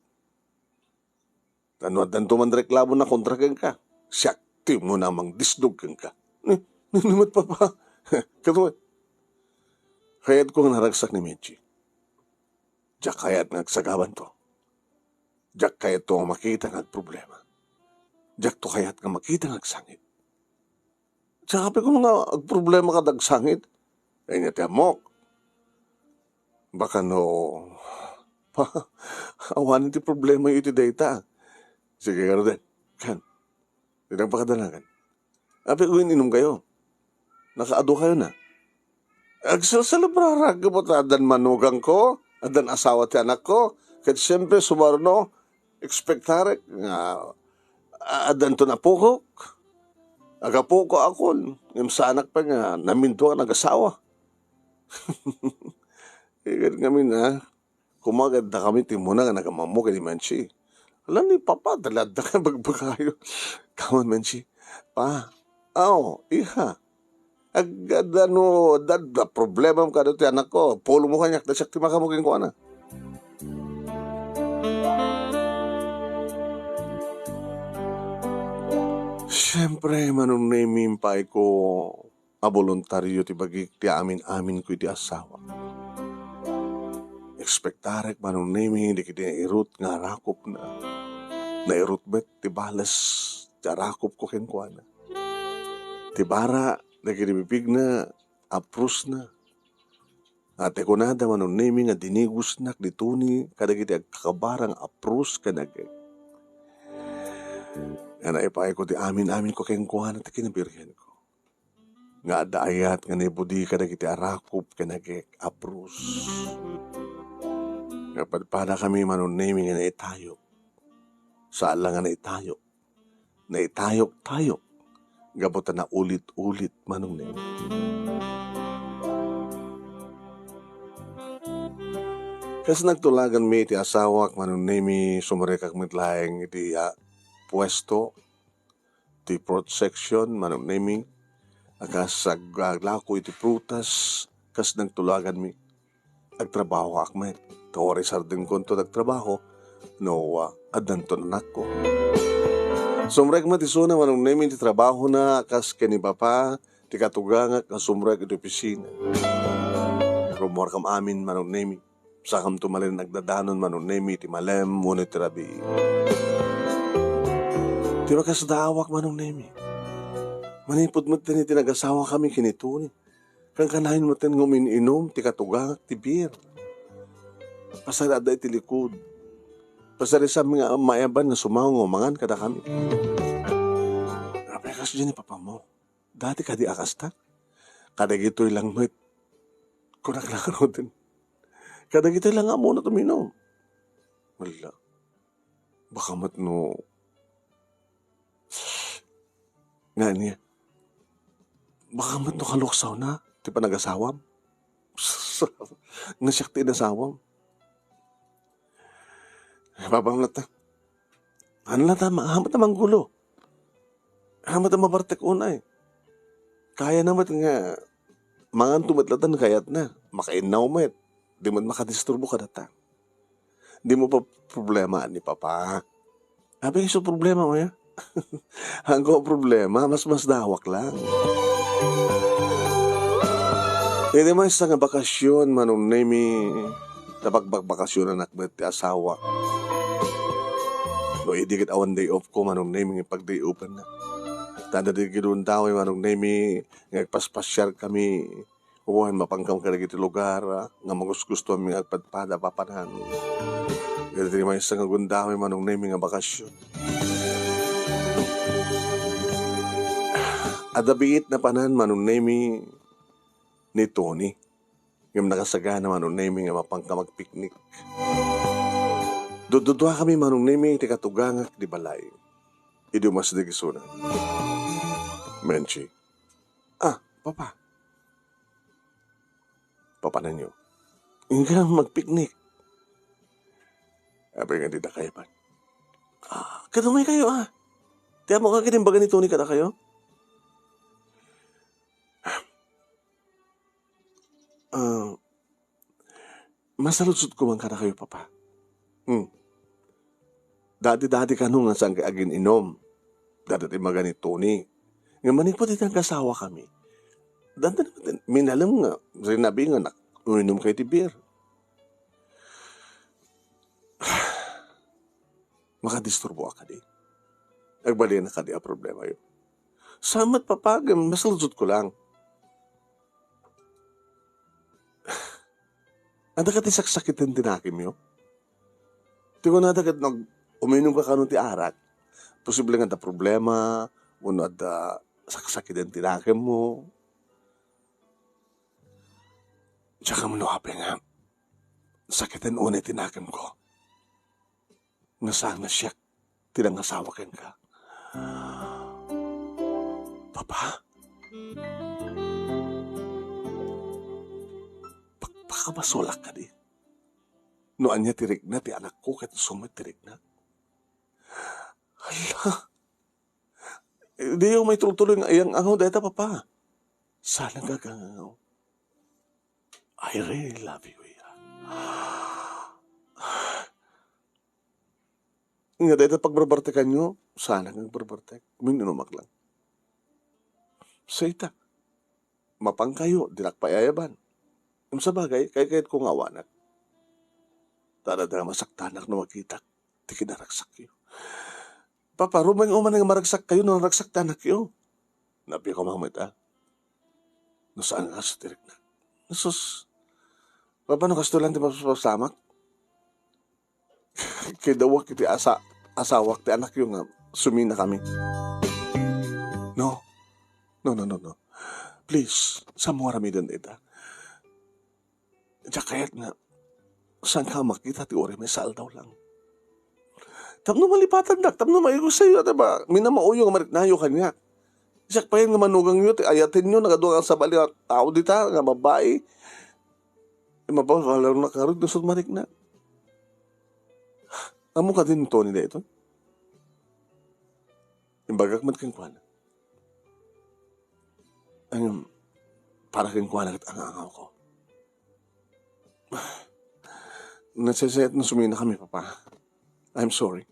Ta no addanto man reklamo na kontra kenka, siak ti umuna a mangdisdog kenka. Ni, ni, ni met, Papa. Kaduay. Kayatko nga naragsak ni Menchie. Diak kayat nga agsagabanto. Diak kayatto nga makita nga agproblema. Diakto kayat nga makita nga agsangit. Diak apay kuno nga agproblema kada agsangit. Ania ti ammok? Baka no, pa, awanen ti problema iti dayta. Sige, garuden. Kan. Di nagpakadanagan. Apay, uy, inumkayo. Nakaadu kayo na. Agselselebrar gapu ta addan manugangko, addan asawa ti anakko, ket siempre, sumaruno, ekspektarek nga, a-, addanton apokok. Agapokok akon, ngem saanak pay nga namintuak nga agasawa. Iket ngamin, a, Kumaga dakami ti umuna nga nagamammok iti Menchie. Ala ni Papa, talaadda nga bagbagayo. Kaman, Menchie. Pa, aw, iha. Ag-, adda no, adda, adda problemam kada ti anakko. Pulongmo kaniak, ta siak ti makaammo kenkuana. Siempre, Manong Nemy, impayko a boluntario ti bagik ti amin-aminko iti asawak. Ekspektarek, Manong Nemy, dagiti nairut nga arakupna. Nairut met ti bales ti arakupko kenkuana. Ti bara dagiti bibigna, aprusna. Ket kunada, Manong Nemy, nga dinigusnak ni Tony kadagiti agkakabara nga aprus ken agek. Nga naipayko ti amin-aminko kenkuana ti kinabirhenko. Nga adda ayat nga naibudi kadagiti arakup ken agek a Bruce. Nga padpadakami, Manong Nemy, nga naitayok. Saan la nga naitayok. Naitayok-tayok. Gapu ta naulit-ulit, Manong Nemy. Kas nagtulaganmi iti asawak, Manong Nemy, sumrekak met laeng iti, ah, puesto ti Fourth Section, Manong Nemy, a kas aglako iti prutas, kas nagtulaganmi. Agtrabahoak met. Ta uray sardengkonto ti agtrabaho, no, ah, addanton anakko. Sumrek met isuna, Manong Nemy, ti trabahona, kas ken ni Papa, ti katugangak nga sumrek iti opisina. Rummuarkam amin, Manong Nemy. Sakamto manen agdadanon, Manong Nemy, iti malem wenno iti rabii. Ti makasdaawak, Manong Nemy. Manipud met iti nagasawakami ken ni Tony. Kankanayon met nga umin-inum ti katugangak ti beer. Pasar adda iti likud. Pasar isam nga maayaban nga sumango nga mangan kadakami. Apay, kasdiay ni Papa mo? Dati kadi a kasta? Kadagitoy lang met. Kunak la ngaruden. Kadagitoy lang nga ammonak uminum. Wala. Baka met no, nga ania? Baka met no kaluksawna ti panagasawam? Nga siak ti inasawam? Babang na ta. Ano na ta, ma-, hamat na manggulo? Hamat na mabartek unay? Kayana met nga manganto met latta no kayatna. Makainnaw met. Di met makadisturbo kadata. Di mo pa problema ni Papa. Apay, isu problema mo ya? Haanko a problema, masmasdaawak lang. Iti maysa nga bakasyon, Manong Nemy, napagbakbakasyonanak met ti asawak. No idi ket awan day off ko, Manong Nemy, nga pagday offanna. Ta adda dagiti gundaway, Manong Nemy, nga agpaspasiarkami, wen mapankam kadagiti lugar, ah, nga magusgustoanmi nga agpadpada papanan. Iti maysa nga gundaway, Manong Nemy, nga bakasyon. Adda biit napanan, Manong Nemy, ni Tony. Ngem nakasagana, Manong Nemy, nga mapankam agpiknik. Dudduduakami, Manong Nemy, ti katugangak di balay. idi umasdek isuna. Menchi. Ah, Papa. Papananyo. Inka magpiknik. Apay nga dida kayaban? Ah, kadumay kayo, ah. Ti ammo nga kinimbagan ni Tony kadakayo? Ah, masaludsod ko man kadakayo, Papa. Hmm. Dati-dati kano nga saan kay agin-inom. Dati ti magani Tony. Nga manipud iti nagkasawa kami. Dati naman, minalem nga, sinabi nga, nak-, uminom kayo ti beer. Makadisturbo ka kadi. Agbalin na kadi a problema yun. Samat, Papa, agem, masaludsod ko lang. Adda ka ti saksakiten ti nakemyo? Ti kunada ket nag-, uminom ka kano ti arak, posible nga adda problema, wenno adda saksakiten ti nakemmo. Diak ammo no apay nga sakiten unay ti nakemko. Nga saan nga siak ti nangasawa kenka. Papa? Pak-, pakamasulak kadi. No ania ti rikna ti anakko ket isu met ti rikna. Hala. Diyo maitultuloy nga iyang-angaw dayta, Papa. Saan nga agangaw? I really love you, Ira. Nga dayta pagbarbartekanyo, saan nga agbarbartek. Min-inumak lang. Sayta. Mapankayo, dinak pay ayaban. Ngem sabagay, kaykayatko nga awanak. Ta adda nga masaktanak no makitak ti kinaragsakyo. Papa, rumbeng uman nga maragsak kayo no naragsak ti anakyo. Napiako man met, ah. No saan nga kaso ti rikna. Jesus. Papa, no kastoy lang ti pasamak? Kidawak iti asa-, asawak ti anakyo nga sumina kami. No. No, no, no, no. Please, saanmo nga aramiden ita. Diak kayat nga, saan ka makita ti uray maysa aldaw lang. Tapno malipatandak, tapno maigussayo, ata ba, minamauyo nga mariknayo kaniak. Siak payen nga manugangyo, ti ayatenyo, nagadu nga sabali a tao dita, nga babai. Mapawalawna karud, nasut marikna. Ammo kadin Tony daytoy? Imbagak met kenkuana. Ngem, para kenkuana ket anga-angawko. Nagsesayat no sumina kami, Papa. I'm sorry.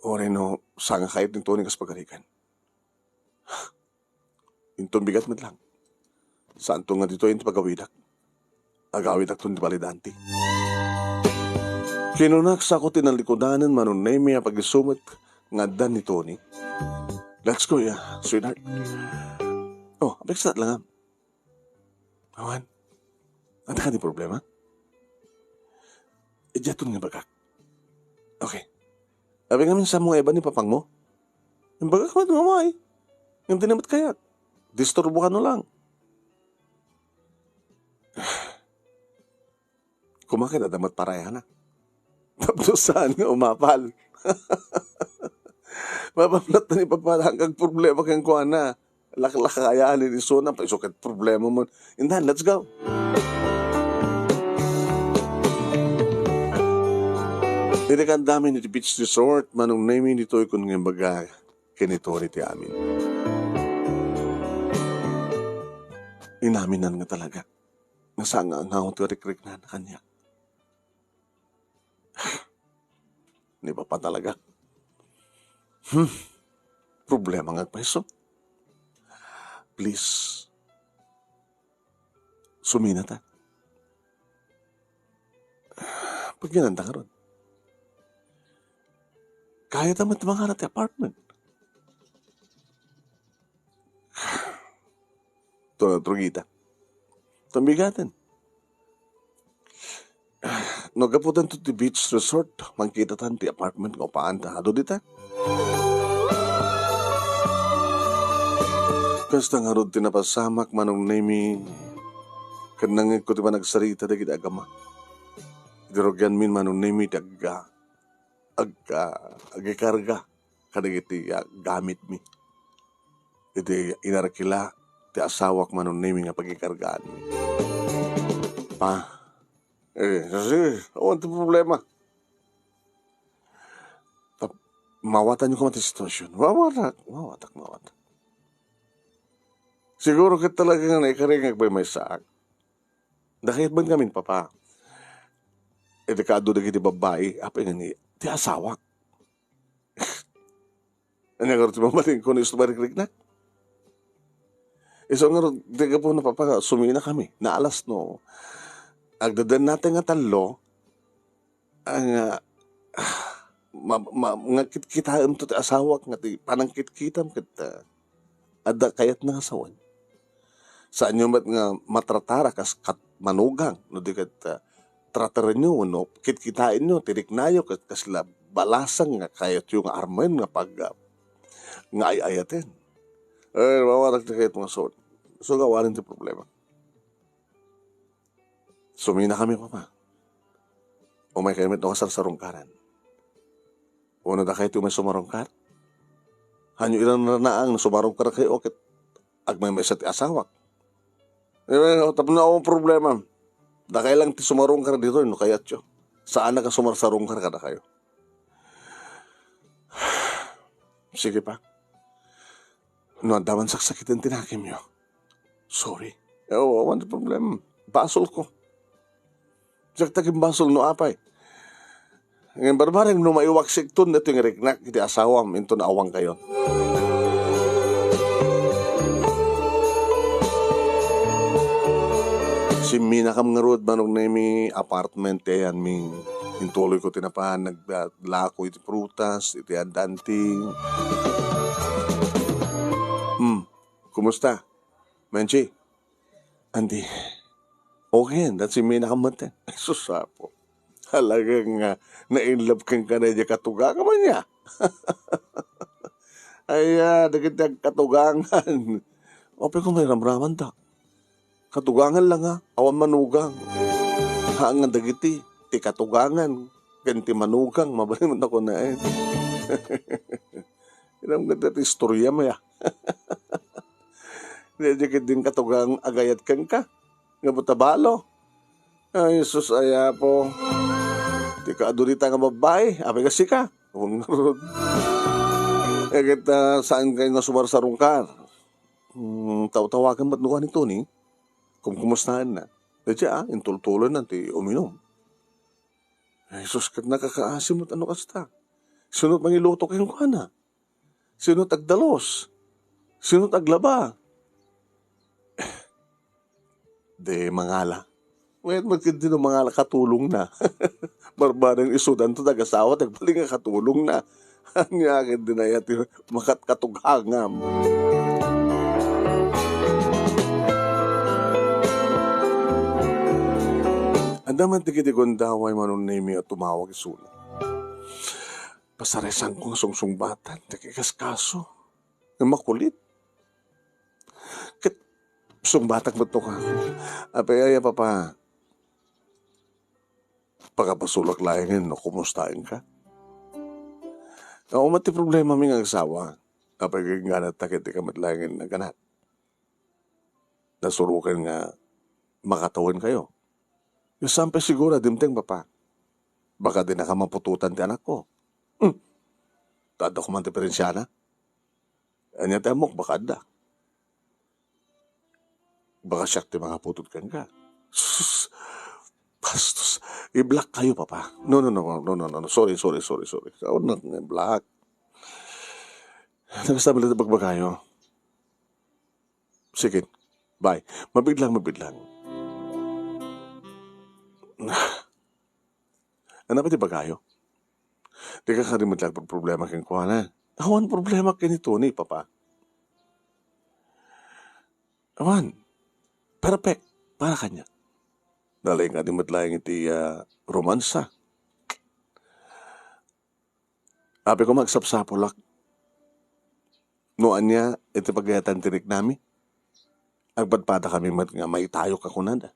Uray no saan nga kayat ni Tony kas pagarigan. Inton bigat met lang. Saanto nga ditoy ti pagawidak. Agawidakton ti balidanti. Kinunak sako ti nalikudanen Manong Nemy a pag-isu met nga adda ni Tony. Let's go, yeah, sweetheart. Oh, apeksa lang, ah. Awan. Adda kadi problema? Idiaton nga bagak. Okay. Apay ngamin saanmo nga iban ni papangmo? Imbagak met nga umaay. Ngem di na met kayat. Disturbo ka no lang. Kumakit adda met parayana. Tapno saan nga umapal. Mapamnat na ni Papa, ang problema kenkuana. Laklakayan ni isuna, paiso ket problema mo. Indan, let's go. Idi kaadda mi iti beach resort, Manong Nemy, ditoy kun nga imbaga, ken ni Tony ti amin. Inaminan nga talaga. Nga saan nga angaw ti rikriknana kaniak. Ni Papa talaga. Hmm. Problema nga agpaiso. Please. Sumina ta. Pagyanan ta karon. Kayat ta met mangala ti apartment. Ito na, trugita. Tambigaten. No gaputan to ti beach resort, mangkitatan ti apartment nga upaanta. Adu dita? Kasta ngarud ti napasamak, Manong Nemy, ken nangngegko ti panagsarita dagiti agama. Idi rugianmin, Manong Nemy, ti agga-, agga-, agikarga. kadagiti, ah, gamitmi. Iti inarkila ti asawak, Manong Nemi, nga pagikargaanmi. Pa, eh, sige, awan ti problema. Tap-, mawatanyo koma ti sitwasyon. Mawatak, mawatak, mawatak. Siguro ket talaga nga naikaring nga agmaymaysaak. Dakayat man ngamin, Papa. Iti kaadu dagiti babbai, apay nga ni, ti asawak. Ania ngarud ti mabalin ko no isu ti marikriknak? Isu ngarud, ti gapu na, Papa, nga suminakami. Naalas no. Agdadannatay nga tallo, ah, nga, ah, ma-, ma-, nga kitkitaem to ti asawak nga ti panangkitkitam ket, ah, adda kayatna nga sawen. Saanyo met nga matratarak kas kat-, manugang, no di ket, ah, tratarenyo wenno kitkitaenyo ti riknayo ket kasla balasang nga kayatyo nga armen nga pag-, ah, nga ay-ayaten. Eh, mawatak ti kayat nga sawen. So, nga awanen ti problema. Suminakami, Papa. Umaykayo met no kasarsarungkaran. Wenno dakayo ti umay sumarungkar? Hanyo iranranaang no sumarungkarkayo ket agmaymaysa ti asawak. Eh, tapno awan problema. Dakay lang ti sumarungkar ditoy no kayatyo. Saanak a sumarsarungkar kadakayo. Sige pa. No adda man saksakiten ti nakemyo, sorry. Oo, awan ti problema. Basolko. Diak ta agimbasol no apay. Ngem barbareng no maiwaksikton daytoy nga riknak iti asawam inton awankayon. Simminakam ngarud, Manong Nemi, apartment ti ayanmi. Intuloyko ti napan, naglako iti prutas, iti addanting. Hmm, kumusta, Menchi? Andi, okay, that's simminakam metten. Ay, sus, Apo. Talaga nga na-in love kenka daydiay katugangam ania. Ay, ah, dagiti agkatugangan. Apay ko mairamramanda. Katugangan la nga, awan manugang. Haan nga dagiti, ti katugangan, ken ti manugang, mabalin met a kunaen. Inam nga ti istorya mo, ya. Daydiay ketdin katugang agayat kenka. Nga buta balo. Ay, sus, ay, Apo. Ti kaadu dita nga babbai, apay ka sika? Awan ngarud. Eh, ket, ah, saan kayo nga sumarsarungkar? Hmm, tawtawagan met no ni Tony. Kumkumustaen na. Daydiay, ah, intultuloy na ti uminum. Ay, sus, ket nakakaasim met no kasta. Sino mangiluto kenkuana? Sino ti agdalus? Sino ti aglaba? Di mangala. Wen, met ketdi no mangala, katulongna. Barbareng isudanto ti agasawa, ti agbalin nga katulongna. Ania ketdi aya ti makatkatugangam. Adda man dagiti gundaway, Manong Nemi, a tumawag isuna. Pasarisanko nga sungsungbatan ti kikaskaso. Nga makulit. Ket sungbatak met no ka. Apay aya, Papa? Pakabasolak laengen no kumustaenka? Awan met ti problemami nga agsawa. Apay, gingganat ta ket dika met laengen naganak. Nasuroken nga makatawenkayo. Saan pay siguro a dimteng, Papa? Baka dinaka maputotan ti anakko. Hmm. Ta adda koma diperensiana? Ania ti ammok, baka adda. Baka siak ti mangaputot kenka. Sus! Bastos! I-block kayo, Papa. No, no, no, no, no, no, no. Sorry, sorry, sorry, sorry. Awan nga i-block. Nagsabi lang bagbagayo. Sige. Bye. Mabiglang, mabiglang. Ano ba ti bagayo? Dika kadi met la agproblema kenkuana. Awan problema ken ni Tony, Papa. Awan. Perfect. Para kaniak. Nalaing kadi met laeng iti, ah, romansa. Apay koma, agsapsapulak. No ania iti pagayatan ti riknami, agpadpadakami met nga maitayok a kunada.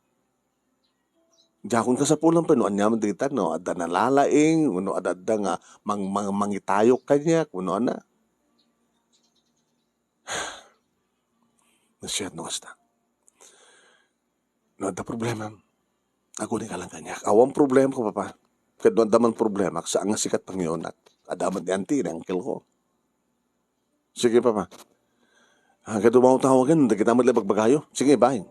Diakon kasapulan pay no aniaman dagita, no adda nalalaing, wenno adda nga mang-, mang-, mangitayok kaniak, wenno ania. Nasayaat no kasta. No adda problema, aguni ka lang kaniak. Awan problema ko, Papa. Ket no adda man problema, saan nga sika ti pangiunak. Adda man ni auntie, ni uncle ko. Sige, Papa. Hanggang dumaw tawagan, dagita met la ibagbagayo. Sige, bye.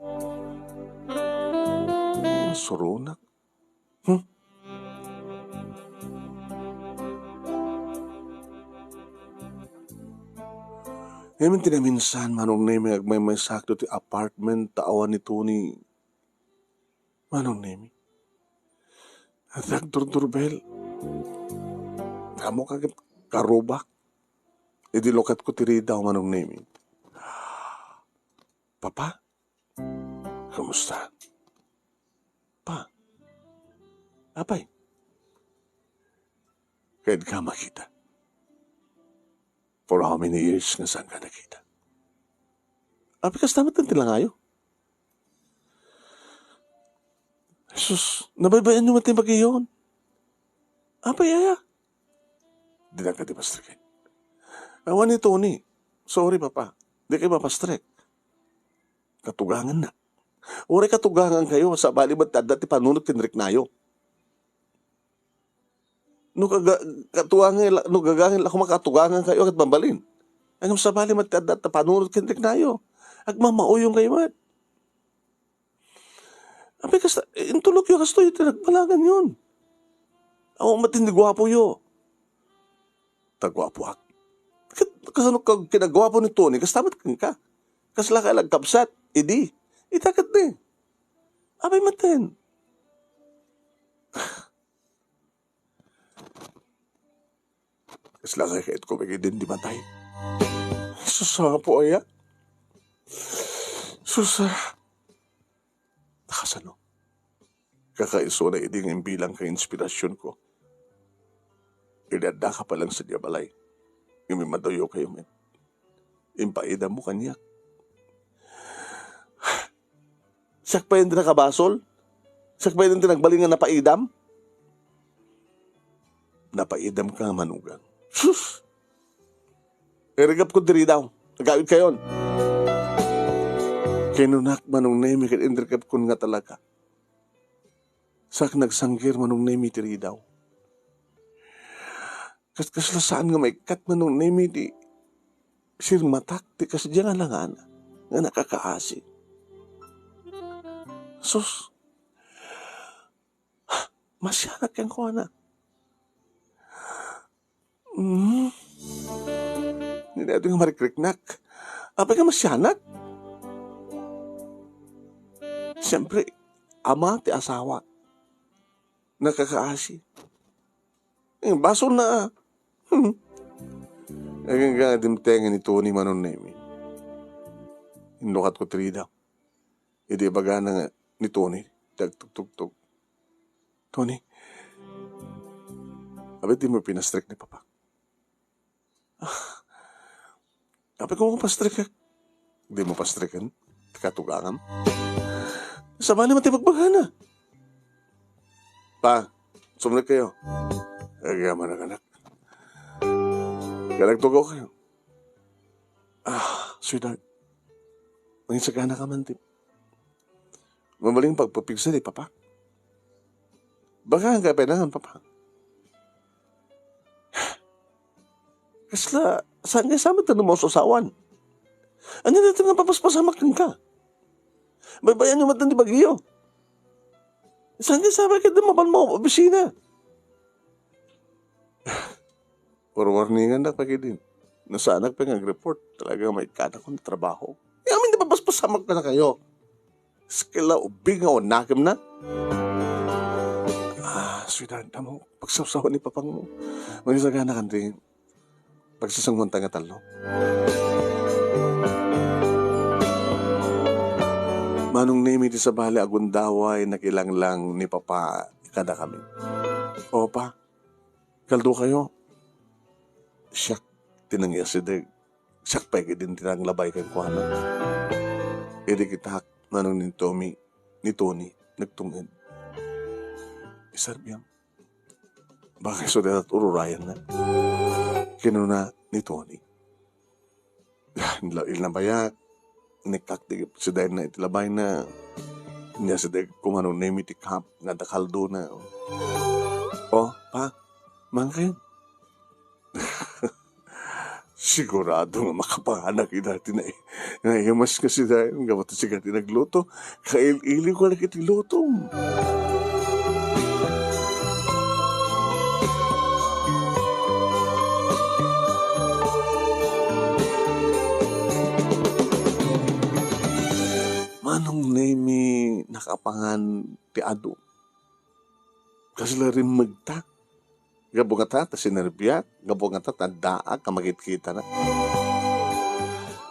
Suronak. Hmm? Ngamin ti naminsan, Manong Nemi, agmaymaysak ti apartment ta awan ni Tony. Manong Nemi. Iti agdurdurbel. Amo ka ket karubak. Idi lukatko ti ridaw, Manong Nemi. Papa? Kumusta? Pa? Apay? Kayatko makita. For how many years nga saan ka nakita? Apay, kasta met ti langayo. Sus, nabaybayan yo met ti bagiyon. Apay, aya? Dinak kadi pastreken. Awan ni Tony. Sorry, Papa. Di kayo mapastrek. Katuganganna. Uray katugangan kayo, sabali met ti adda ti panunot ken riknayo. No kaga-, katugangan la, no gagangen la koma katugangan kayo ket mabalin. Ngem sabali met ti adda ti panunot ken riknayo. Agmamauyon kayo met. Apay, kasta, intulokyo kastoy ti nagbalanganyon. Awan met ti guapoyo. Ta guapoak. Ket kasano ka kinaguapo ni Tony? Kasta met kenka. Kasla ka la agkabsat. Idi. Ita ket ni. Apay met ten. Kasla kay kayatko met idi ti matay. Sus, apo aya. Sus, ah. Nakasano? Kakaisuna idi nga imbilang ka inspirasionko. Idi addaka pa lang sadiay balay. Ngem immaduyo kayo met. Impaidammo kaniak. Siak pay ti nakabasol? Siak pay ti nagbalin nga napaidam? Napaidam ka nga manugang. Sus! Irigapko diri daw. Agawid kayon. Kinunak, Manong Nemi, ket inrigapkon nga talaga. Siak nagsanggir, Manong Nemi, ti ridaw. Kas-, kasla saan nga maikkat, Manong Nemi, ti sirmatak ti kasdiay nga langana nga nakakaasi. Sus, masianak kenkuana. Mm. Daytoy nga marikriknak. Apay nga masianak? Siyempre, ama ti asawa. Nakakaasi. Eh, basol na, ah. Hmm. Agingga dimtengen ni Tony, Manong Nemi. Inlukatko ti ridaw. Idi ibagana nga ni Tony, ti agtugtugtog. Tony, apay dimo pinastrek ni Papa? Ah, apay ko pastrek, eh. Dimo pastreken ti katugangam? Sabali met ti pagbagana. Pa, sumrek kayo. Agyaman, anak. Kaya nagtugaw kayo. Ah, sweetheart. Mangisagana ka man, ti mabalin pagpapigsa ni Papa. Baka nga kailangan, Papa. Kasla, saan nga sa met no maususawan? Ania daytoy nga papaspasamak kenka? Baybayan yo met ti bagyo. Saan nga sa met ket mapan mo opisina? Warwarningan na pagidin. No saanak pay nga ag-report, talaga maikkatakon ti trabaho. Ngamin ti papaspasamak kadakayo. Sakit la ubing nga awan nakemna. Ah, sweetheart, amo, pagsawsawan ni Papang mo. Mangisagana kan ti pagsasanguanta nga tallo. Manong Nemi, ti sabali agundaway nakilanglang ni Papa kadakami. O, Pa, kaldo kayo. Siak ti nangiasideg. Siak pay ketdin ti nanglabay kenkuana. Idi kitak, Manong, ni Tommy, ni Tony, nagtunged. iserbiam. Baka isu dayta ururayanna," kinuna ni Tony. Inla-, ilnabayak, nikkak ti sidaenna iti labayna. Nia sidaek koma ni Nemi ti cup nga adda kaldona. "O, pa, mangkayon." Sigurado nga makapanganak ida ti nai-, naimas nga sidaen, ngem ta sika ti nagluto. Kail-iliw ka dagiti lutom. Manong Nemi, nakapangan ti adu. Kasla rimmegta. Gapu ngata ta sinerbiak, gapu ngata ta addaak a makitkitana.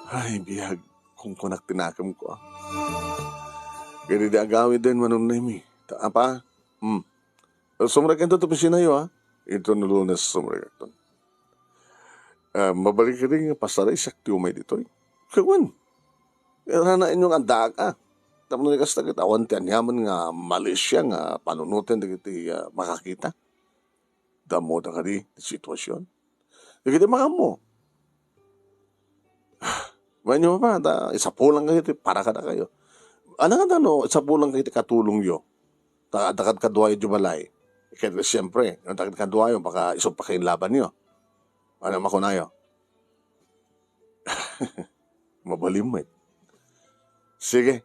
Ay, biag, kunkunak ti nakemko. Ket idi agawiden, Manong Nemi. Ta, apa? Hmm. Sumrekento ti opisinayo, ha? Ito no Lunes, sumrekento. Ah, mabalin kadi nga pasaraysiak ti umay ditoy? Kawan. Ranaenyo nga addaak, ah. Tapno ni kasta ket awan ti aniaman nga malisya nga panunoten dagiti, ah, makakita. Dammoda kadi ti situasion. Dagiti makammo. Maanyo pa, ta isapulan kayo ti para kadakayo. Ania ngata no isapulan kayo ti katulongyo? Ta adda kadkaduayo idiay balay. Ket siempre, no adda kadkaduayo, baka isu pakainlabanyo. Ania makunayo? Mabalin met. Sige.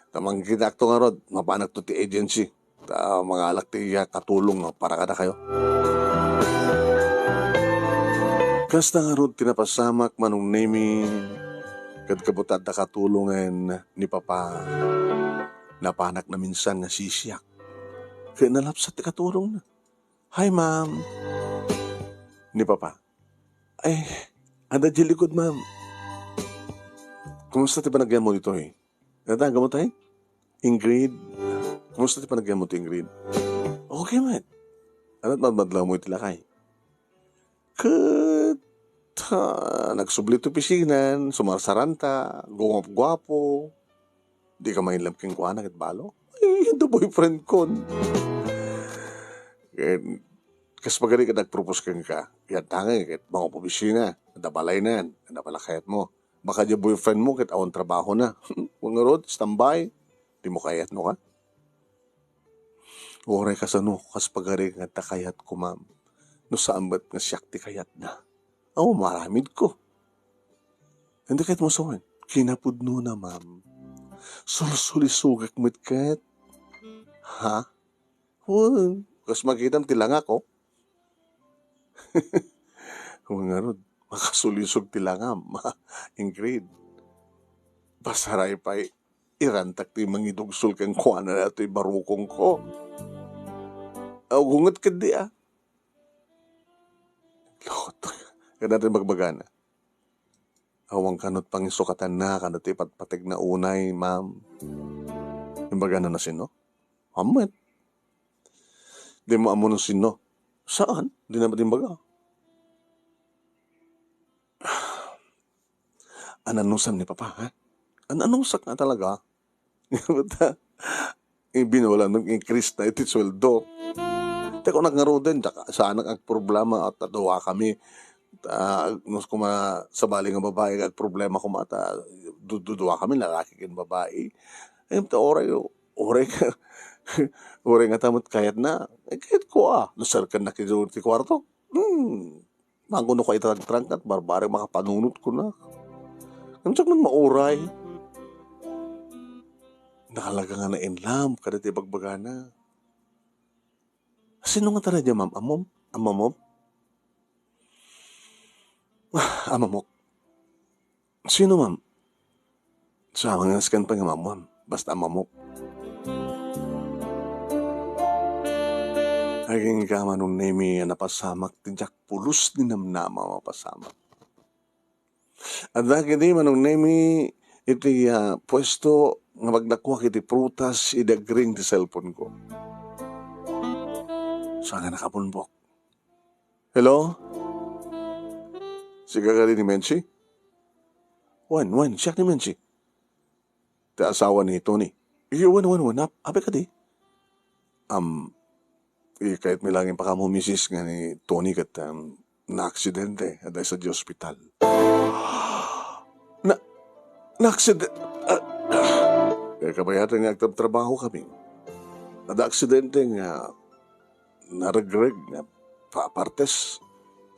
Ta mangkitakto ngarud, mapanakto ti agency. Ta mangalak ti, ah, katulong, no, para kadakayo. Kasta ngarud ti napasamak, Manong Nemi, ket gapu ta adda katulongen ni Papa. Napanak naminsan nga sisiak. Ket nalapsat ti katulongna. "Hi, ma'am." Ni Papa. "Ay, adda idiay likod, ma'am. Kumusta ti panagyanmo ditoy? Natagammo tay? Ingrid? Kumusta ti panagyanmo ti Ingrid?" "Okay met. Ania ti madmadlawmo iti lakay?" Ket, ah, nagsubli ti opisinan, sumarsaranta, guguapguapo. Di ka mainlove kenkuana ket balo? Ay, the boyfriend kon. Ket, kas pagari ket nagpropose kenka, yantangay ket mangup-opisina, adda balaynan, adda pala kayatmo. Baka diay boyfriend mo ket awan trabahona. Wen ngarud, standby, dimo kayat no ka? Uray kasano, kas pagari nga adda kayatko, ma'am. No saan met nga siak ti kayatna. Aw, maaramidko. Anda kayatmo sawen? Kinapudnona, ma'am. Sulsulisogek met ket. Ha? Wen, kas makitam ti langak, oh. Wen ngarud, makasulisog ti langam, Ingrid. Pasaray pay, irantak ti mangidugsol kenkuana daytoy barukongko. Aw, gunget ketdi, ah. Lord, kada ti bagbagana. Awan kano ti pangisukatanna, kada ti patpategna unay, ma'am. Imbagana no sino? Amet. Di mo ammo no sino? Saan? Di na ba imbaga? Ananusam ni Papa, ha? Ananusak nga talaga. Basta, ibinola no increase na iti sueldo. Te, kunak ngaruden, diak, saanak agproblema, ta dua kami. Ta, no, kuma, sabali nga babae, agproblema kuma, ta, du-, du-, dua kami, lalaki ken babae. Ay, ta, oray, oray ka, oray nga ta met kayatna. Ay, kayatko, ah. No, serkan na ti kuarto. Hmm. Maguno ka itrangtrang ket barbareng makapanunot kuna. Ngem diak man mauray. Nakalaga nga na-in love kadagiti bagbagana. Sino nga talaga, ma'am? Amom? Amamom? Ah, amamok. Sino, ma'am? Sa mga scan pa nga mamon, basta mamok. Aging ka, Manong Nemi, a napasamak ti diak pulos ni namnama mapasamak. Adda kadi, Manong Nemi, iti, ah, puesto nga magdakuak iti prutas, idi agring ti cellphone ko. Sa nga nakapunbok. Hello? Sika kadi ni Menchi? Wen, wen, siak ni Menchi. Ti asawa ni Tony. Iyo, wen, wen, wen, ap-, apay kadi? Am, Ikayatmi laeng ipakaammo, misis, nga ni Tony ket, um, naaksidente, adda sadiay ospital. Na, naaksiden-, ah, eh, kabayatan nga agtrabtrabahokami. Adda aksidente nga naregreg nga pa-, partes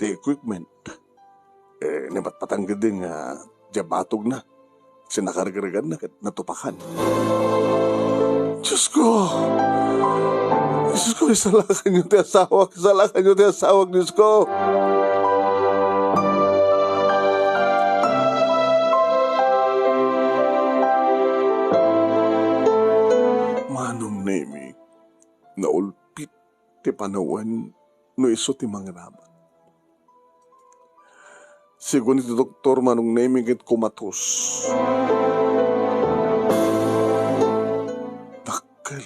ti equipment. Eh, napatpatang ketdi nga diay batogna. Ket nakaregreganna ket natupakan. Diyos ko! Diyos ko, isalakanyo ti asawak! Isalakanyo ti asawak, Diyos ko! Manong Nemi, naulpit ti panawen no isu ti mangiraman. Sigun iti doktor, Manong Nemi, ket komatos. Dakkel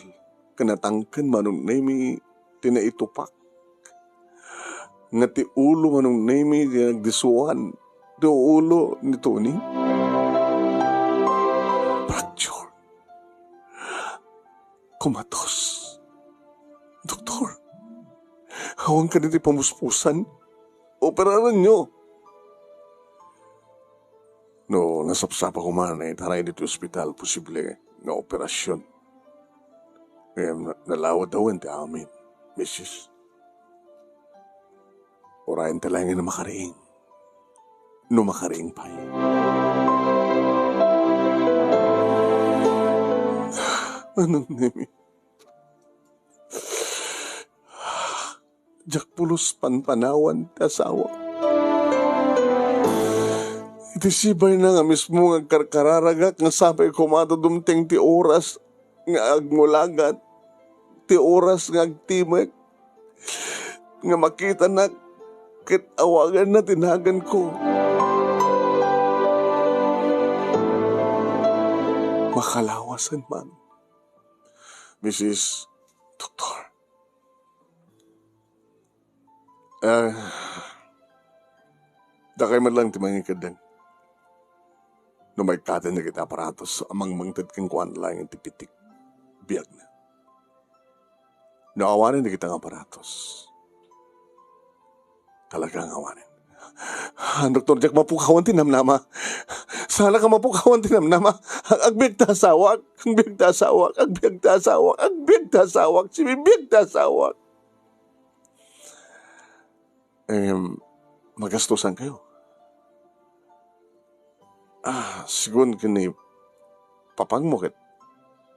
ken natangken, Manong Nemi, ti naitupak nga ti ulo, Manong Nemi, ti nagdisuan ti ulo ni Tony. Fracture. Komatos. Doktor, awan kadi ti pamuspusan? Operaranyo. No nasapsapa koma nga itaray ditoy ospital, posible nga operasion. Ngem na-, nalawad awen ti amin, misis. Urayen ta laeng no makariing. No makariing pay. Manong Nemi. Diak pulos panpanawan ti asawak. Iti sibayna nga mismo nga agkarkararagak nga sapay koma ta dumteng ti oras nga agngulagat, ti oras nga agtimek, nga makitanak ket awaganna ti naganko. Makalawasen man, misis Doktor. Ah, dakay met laeng ti mangikeddeng. No maikkaten dagiti aparatos a mangmangted kenkuana laeng ti pitik biagna. No awanen dagiti aparatos, talaga nga awanen. Ah, doktor, diak mapukawan ti namnama. Saanak a mapukawan ti namnama. Ag-, agbiag ta asawak. Agbiag ta asawak. Agbiag ta asawak. Agbiag ta asawak. Sibibiag ta asawak. Em, magastosankayo. Ah, sigun ken ni papangmo ket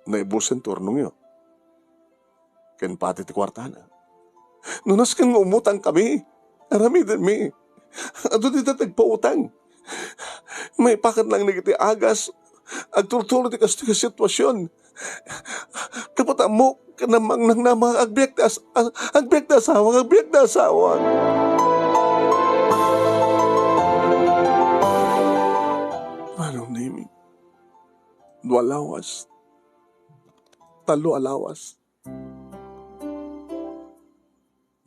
naibusen ti urnongyo ken pati ti kuartana. No nasken nga umutangkami, aramidenmi. Adu dita ti agpautang. Maipakat laeng dagiti agas, agturturo ti kastoy a situasion. Gapu ta ammok ken namnama nga agbiag ti as-, a-, agbiag ti asawak, agbiag ti asawak. Manong Nemi, dua lawas, tallo a lawas.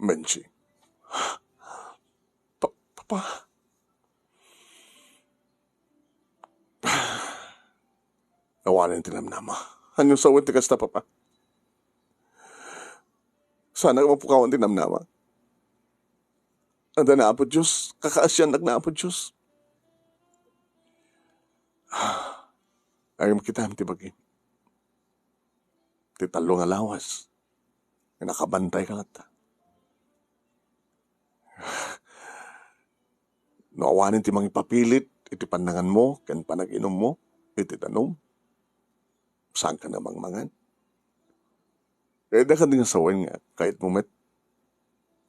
Menchi. Pa-, Papa. Awanen ti namnama. Ania sawen ti kasta, Papa? Saanak a mapukawan ti namnama. Adda ni Apo Dios, kakaasiannak ni Apo Dios. Ay, makitam ti bagim. Ti tallo nga lawas, nga nakabantayka latta. No awanen ti mangipapilit iti pannanganmo ken panag-inummo iti danum, saanka a mangmangan. Kayatna kadi nga sawen nga kayatmo met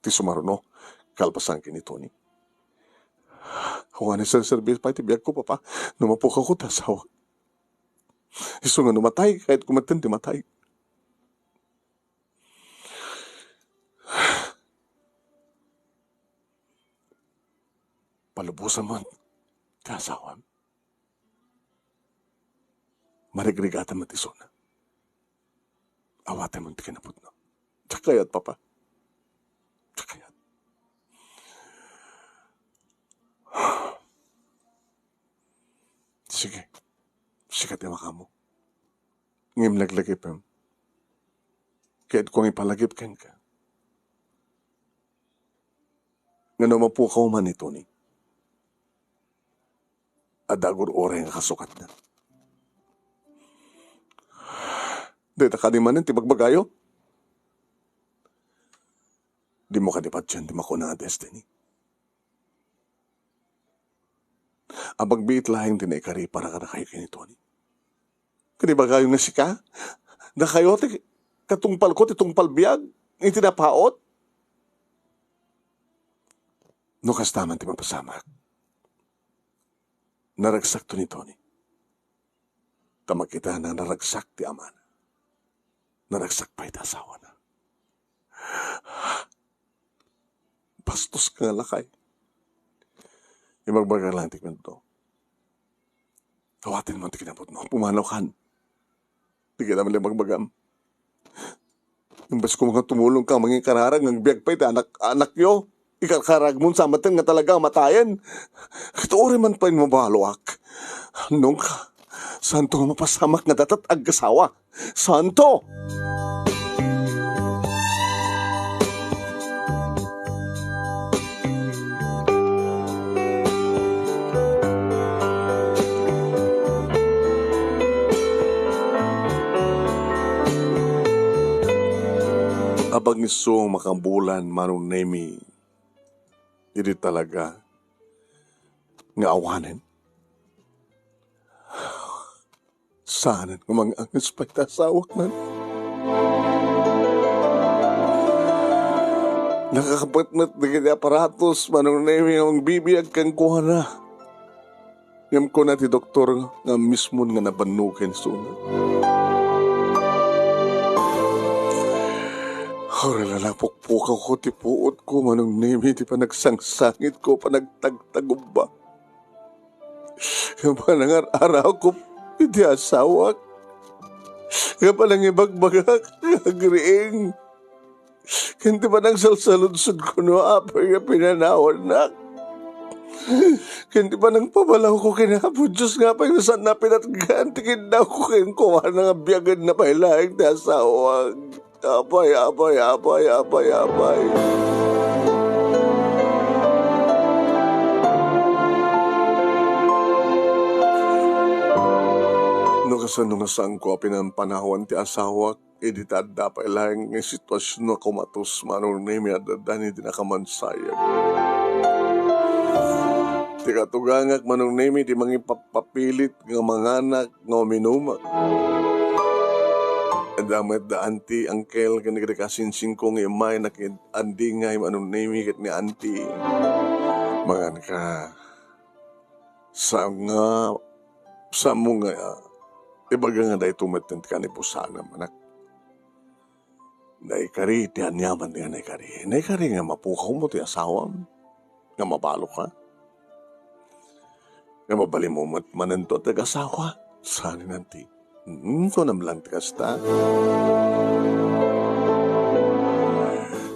ti sumaruno kalpasan ken ni Tony? Awanen serserbi pay ti biagko, Papa, no mapukawko ti asawak. Isu nga no matay, kayatko metten ti matay. Palubosan man ti asawam. Marigrigatan man ti isuna. Awaten man ti kinapudno. Diak kayat, Papa. Diak kayat. Sige. Sika ti makaammo. Ngem laglagipem. Kayatko nga ipalagip kenka. Nga no mapukaw man ni Tony, adda agur-uray nga kasukatna. Dayta kadi manen ti bagbagayo? Dimo kadi patien ti makuna nga destiny? Apagbiit laeng ti naikari para kadakayo ken ni Tony. Ket ibagayo nga sika, dakayo ti katungpalko ti tungpal biag iti napaut. No kasta man ti mapasamak, naragsakto ni Tony. Ta makitana nga naragsak ti amana. Naragsak pay ti asawana. Bastos ka nga lakay. Ibagbaga lang ti kuento. Awaten mo ti kinaputmo. Pumanaw kan. Di ka naman ibagbagam. Imbes ko nga tumulong ka, mangikararag, nga agbiag pay ti anak, anakyo. Ikarkarag mo, sa maten nga talaga matayen. Ket uray man pay mabaluak. Nung ka, santo nga mapasamak nga datat agkasawa. Santo! Apag isu makabulan, Manong Nemi, idi talaga nga awanen. Saanen nga mangangis pay ta asawak man. Nakakapatmet dagiti aparatos, Manong Nemi, nga mangbibiag kenkuana. Ngem kuna ti doktor nga mismon nga nabanno ken isuna. Uray la napukpukawko ti puotko, Manong Nemi, ti panagsangsangitko, panagtagtagubba. Nga panangar-arawko iti asawak. Nga panangibagbagak nga agriing. Ken ti panangsalsaludsodko no apay nga pinanawannak. Ken ti panangpabalawko ken Apo Dios nga apay nga saan a pinatgan ti kiddawko kenkuana nga biagenna pay laeng ti asawak. Apay, apay, apay, apay, apay. No kasano nga saanko a pinanpanawan ti asawak, idi ta adda pay laeng nga situasion a kumatos, Manong Nemi, adda dani ti nakamansayag. Ti katugangak, Manong Nemi, ti mangipappapilit nga manganak nga uminumak. Adda met da anti, angkel, ken dagiti kasinsingko nga immay nakit-, andingay, Manong Nemi, ket ni anti. Manganka. Saan nga, saanmo nga, ah, ibaga nga daytoy met ti kanipusanam, anak. Naikari ti aniaman nga naikari. Naikari nga mapukawmo ti asawam, nga mabaluka, nga mabalinmo met manenton ti asawa. Saan nga anti. Hmm, kunam lang ti kasta.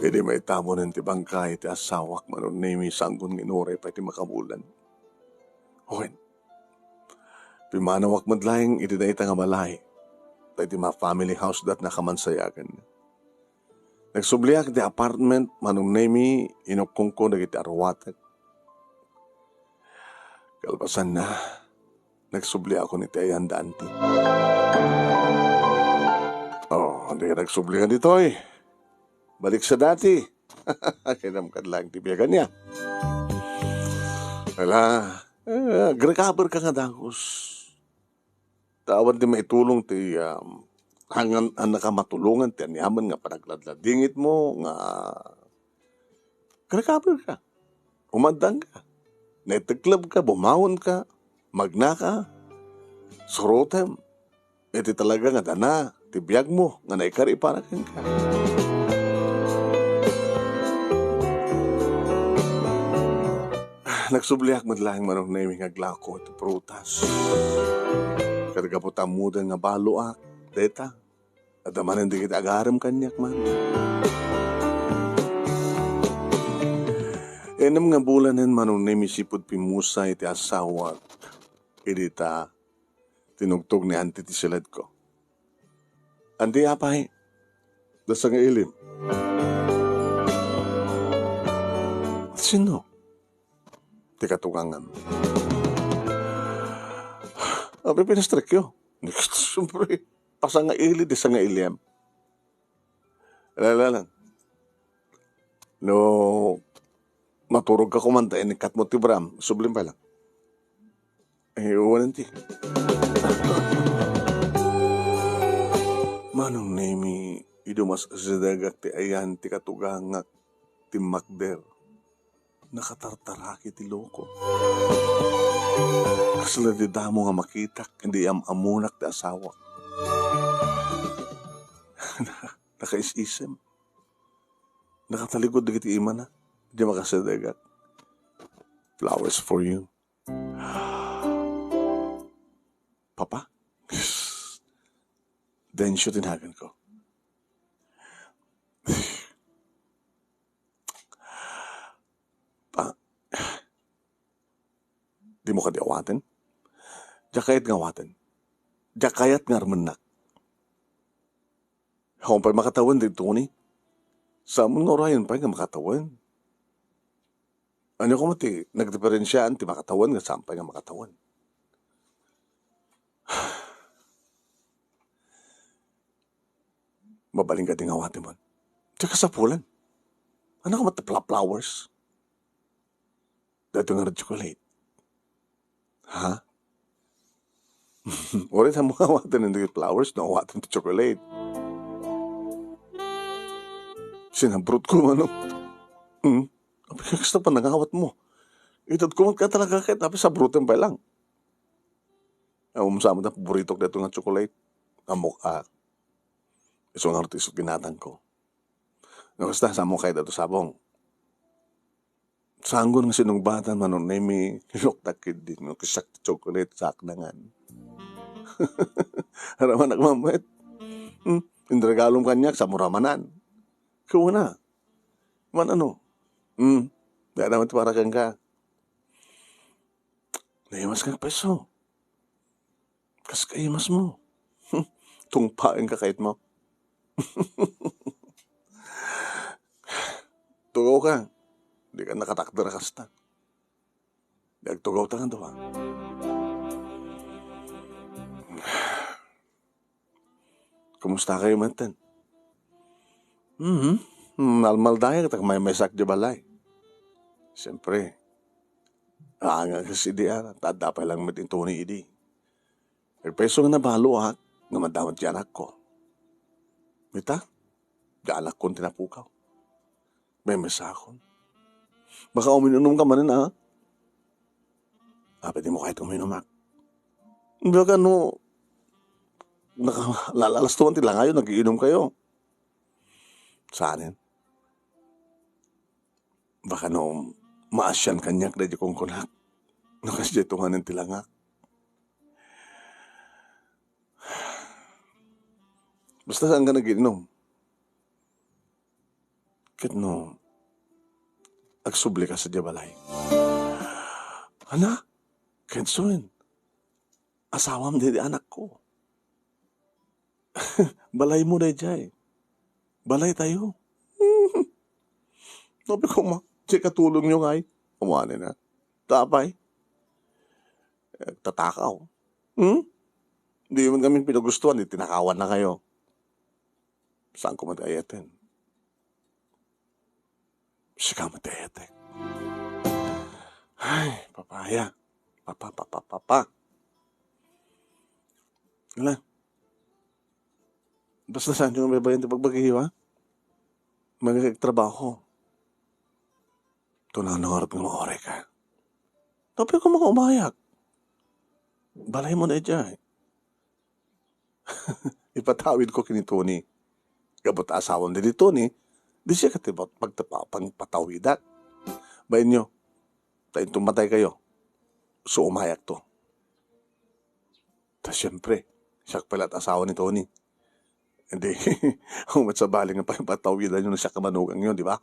Idi maitamonen ti bangkay ti asawak, Manong Nemi, sangkon nga inuray pay ti makabulan. Wen, pimmanawak met laeng iti dayta nga balay, ta iti ma-, family house dat nakamansayagan. Nagsubliak iti apartment, Manong Nemi, inukkongko dagiti aruatek. Kalpasanna, nagsubliakon iti ayan da anti. Oh, di ka nagsubli nga ditoy. Balik sa dati. Kinamkad lang ti biagan niya. Wala. Eh, ag-recover ka nga dagus. Ta awan ti maitulong ti, um, hangan, hanaka matulongan ti aniaman nga panagladladingit mo, nga ag-recover ka. Umaddang ka. Naitekleb ka, bumaon ka, magna ka, surotem. Iti talaga nga dana ti biagmo nga naikari para kenka. Nagsubliak met laeng, Manong Nemi, nga aglako iti prutas. Ket gapu ta ammodem nga baloak, dayta, adda manen dagiti agarem kaniak man. Innem nga bulanen, Manong Nemi, sipud pimmusay ti asawak, idi ta tinugtog ni Auntie ti siledko. Auntie, apay, dasa nga ilim. Sino? Ti katugangam. Apay pinastrekyo? Siyempre, pasangaili ti sangailiem. Ala, ala lang. No, maturog ka kuman ta inikkat mo ti bram, sublim pa lang. Eh, uwanan ti. Manong Nemi, idumas asidegak ti ayan ti katugangak ti makder. Nakatartaraki ti loko. Kasla ti damo nga makitak, idi am-amonak ti asawak. Nakaisisem. Nakatalikod dagiti imana. Di makasidegak. Flowers for you. Papa? Densyo ti naganko. Pa, di mo kadi awaten? Diak kayat nga awaten. Diak kayat nga armennak. Awan pay makatawen ditoy ni. Saan nga urayen pay nga makatawen? Ania koma ti nagdiferensiaan ti makatawen nga saan pay nga makatawen? Mabalin kadi nga awatem. Diak kasapulan. Ania koma ti fla-, flowers? Daytoy nga red chocolate. Ha? Uray, saan mo nga awaten dagiti flowers no awaten ti chocolate? Sinabrot ko, manong. Hmm? Apay, kasta pa nangawat mo. Itad ko man ka talaga ket, apay, sabroten pay lang. Awan sa mo da, paboritok daytoy nga chocolate. Amok, ah. Isu nga artiso ginatang ko. No, kasta, saan mo kayat daytoy sabong? Sanggon nga sinungbatan, Manong Nemi, iloktak ketdi, no, kasta ti chocolate, saknangan. Aramanak mammet. Hmm, inregalom kaniak, saan mo ramanan. Kuna. Man ano? Hmm, dayta met para kenka. Naimas ka, peso. Kas kaimas mo. Tungpaen ka kayat mo. Tugaw ka. Di ka nakatakder a kasta. Di agtugaw ta nga dua. Kumusta kayo, manten? Mhm. Malmaldayak ta agmaymaysak di balay. Siyempre, haan nga kas idi, ah, ta adda pay lang met ni Tony idi. Agpayso nga nabaloak nga madamot ti anakko. Ita, di anakkon ti napukaw. Maymaysakon. Baka uminom ka manen, ah. Apay, di mo kayat uminom, ah. Baka no, naka-, la-, alas dos ti langayo, nag-iinom kayo. Saanen? Baka no, maasian kaniak daydi kunkunak. No, kasdiay tunganen ti langak. Basta saan ka nag-iinom. Ket no, agsubli ka sadiay balay. Ana? Kensoen? Asawam daydi anakko. Balaymo daydiay. Balaytayo. Sabi ko, ma, diay katulongyo ngay. Awanen na. Tapay. Eh, tatakaw. Hmm? Di man kami pinagustuhan, di tinakawan na kayo. Saan ko man kayaten? Sika met ti ayatek. Ay, papaya. Papa, papa, papa. Ala. Basta saan yung may bayan ti pagbagiyo, ha? Magkakagtrabaho. Tunang nangarap nga maoray ka. Tapos ko mga umayak. Balay mo na dyan. Ipatawid ko kini Tony. Gapu ta asawam daydi Tony, di siya kati pagtapa-, pagpatawidak. Bainyo, ta inton matay kayo, so umayak to. Ta siyempre, siya pala at asawa ni Tony. Hindi, umat sa bali nga pagpatawidan nyo na siya kamanugang yun, di ba?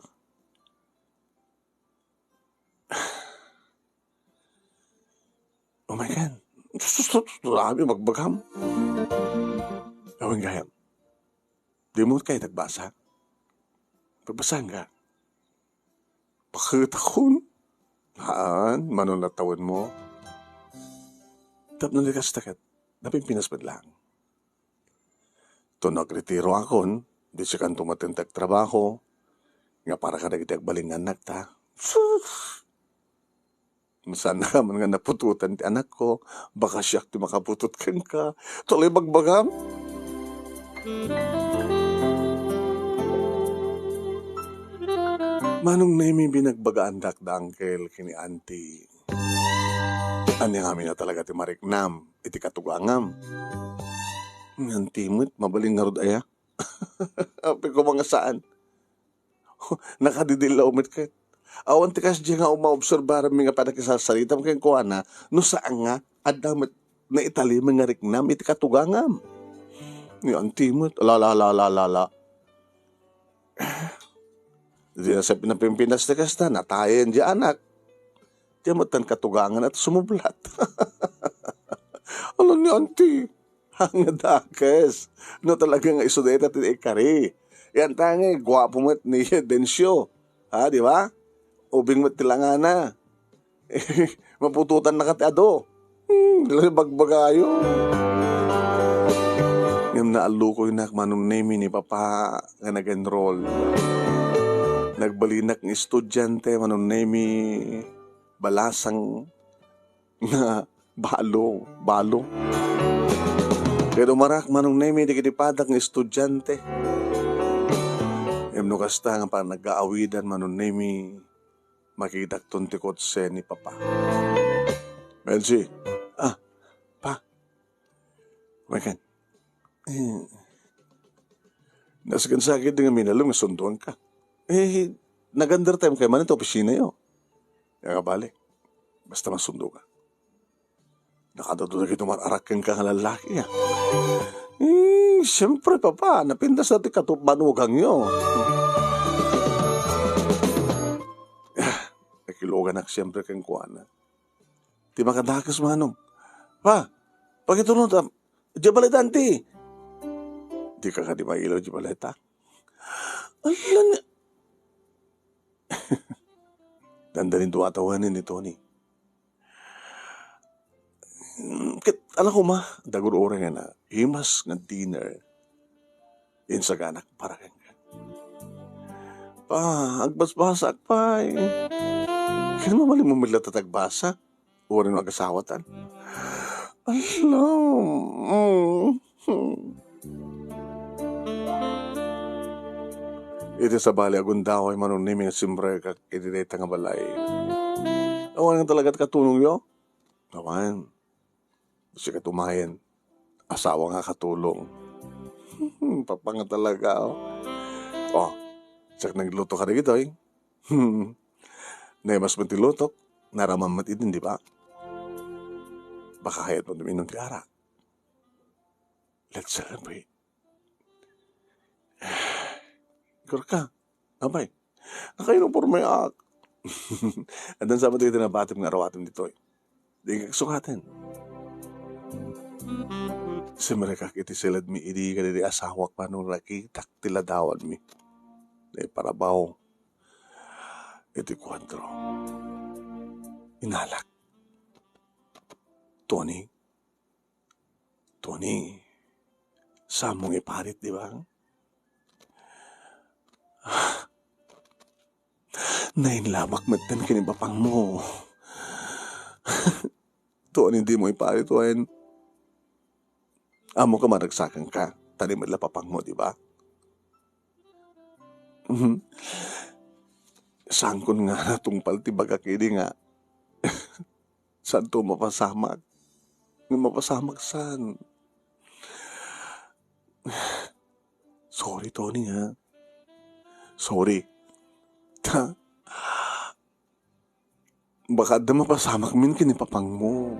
Oh my God. Sus, sus, sus, grabe, magbagam. Gawin gayam. Di mo kayo nagbasa? Pagbasaan ka. Paketakon? Haan, mano nga tawenmo? Tapno di kasta ket, napimpinas met laeng. Tapno agretiroakon, di sikanto met ti agtrabaho, nga para kadagiti agbalin nga annakta. Sus! Saan ka man nga naputotan ti anakko, baka siak ti makaputot kenka. Tuloy bagbagam? Manong Nemi, binagbagaandak da uncle ken ni auntie. Ania ngamin a talaga ti mariknam iti katugangam? Ni auntie met, mabalin ngarud aya? Apay koma nga saan. Nakadidillaw met ket. Awan ti kasdiay nga maobserbaranmi nga pannakisasaritam kenkuana, no saan nga, adda met naitalim nga riknam iti katugangam. Ni auntie met, la, la, la, la, la, la. Di na sa pinapimpinas ti kasta, natayen di anak. Di met tan katugangan at sumublat. Ala ni auntie, nga dakes. No talaga nga isu dayta ti ikari. Yan ta nga, guapo met ni Dencio. Ha, di ba? Ubing met ti langana. Maputotan na ka ti adu. Hmm, dila bagbagayo. Ngem naallukoynak, Manong Nemi, ni Papa nga nag-enroll. Nagbalinak nga estudiante, Manong Nemi, balasang nga balo, balo. Kaya dumarak, Manong Nemi, dagiti padak nga estudiante. Ngem no kasta nga panaggaawidan, Manong Nemi, makitakton ti kotse ni Papa. Benji. Ah, Pa. Kumakan. Eh, nasakit-sakit nga minalem nga sunduanka. Eh, nag-undertime kayo man iti opisina yo. Kaya nga balik. Basta masundo ka. Nakadado na kito mararak kenka nga lalaki, ah. Eh, siyempre, Papa, napintas na ti katup-, manugang yo. Ah, nakiluganak siyempre kenkuana. Ti makadakes, Manong. Pa, pakitulong ta. Di baleta, anti. Di ka kadi mailaw di baleta. Ala na. Dandanin duwa tawanen ni Tony. Hmm, ket, ala ko ma, dagur oray nga na, imas nga dinner. Insaganak para kenka. Pa, agbasbasak pay. Ken mabalin mo met latta ti agbasa? Uray no agasawatan. Ala, mm. Iti sabali, agundaway, Manong Nemi, nga simrekak iti dayta nga balay. Awan nga talaga ti katulongyo? Awan. Sika tumayen. Asawa nga katulong. Papa nga talaga, oh. Oh, siak nagluto kadagitoy. Naimas met ti lutok, naraman met idin, di ba? Baka kayat mo uminom ti arak. Let's celebrate. Igor ka. Apay, nakainumpormeak. Addan sa met dagiti nabatim nga aruatim ditoy. Di ka sukaten. Simrekak iti siledmi idi kadagiti asawak pano nakitak ti ladawanmi. Naiparabaw iti kuadro. Inalak. Tony, Tony, saan mo nga iparit, di ba? Nainlamak metten ken ni papangmo. Tony, dimo iparit wen. Ammok a maragsakanka, ta ni met la papangmo, di ba? Mhm. Saankon nga natungpal ti bagak idi nga saanto mapasamak. Nga mapasamak saan. Sorry, Tony, ha. Sorry. Ta, baka adda mapasamakmin ken ni papangmo.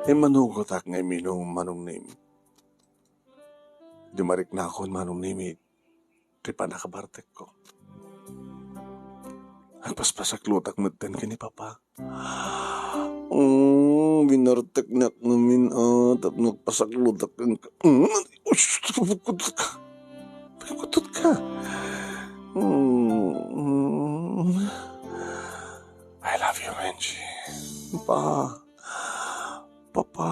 Immanugotak nga imminum, Manong Nemi. Di mariknakon, Manong Nemi, ti pannakabartekko. Agpaspasaklotak metten ken ni Papa. Mm, binartek ni Aknamin, ah, tapno agpasaklotak kenka. Mm, ush, pagkutot ka. Pagkutot ka. Mm. I love you, Benji. Pa. Papa.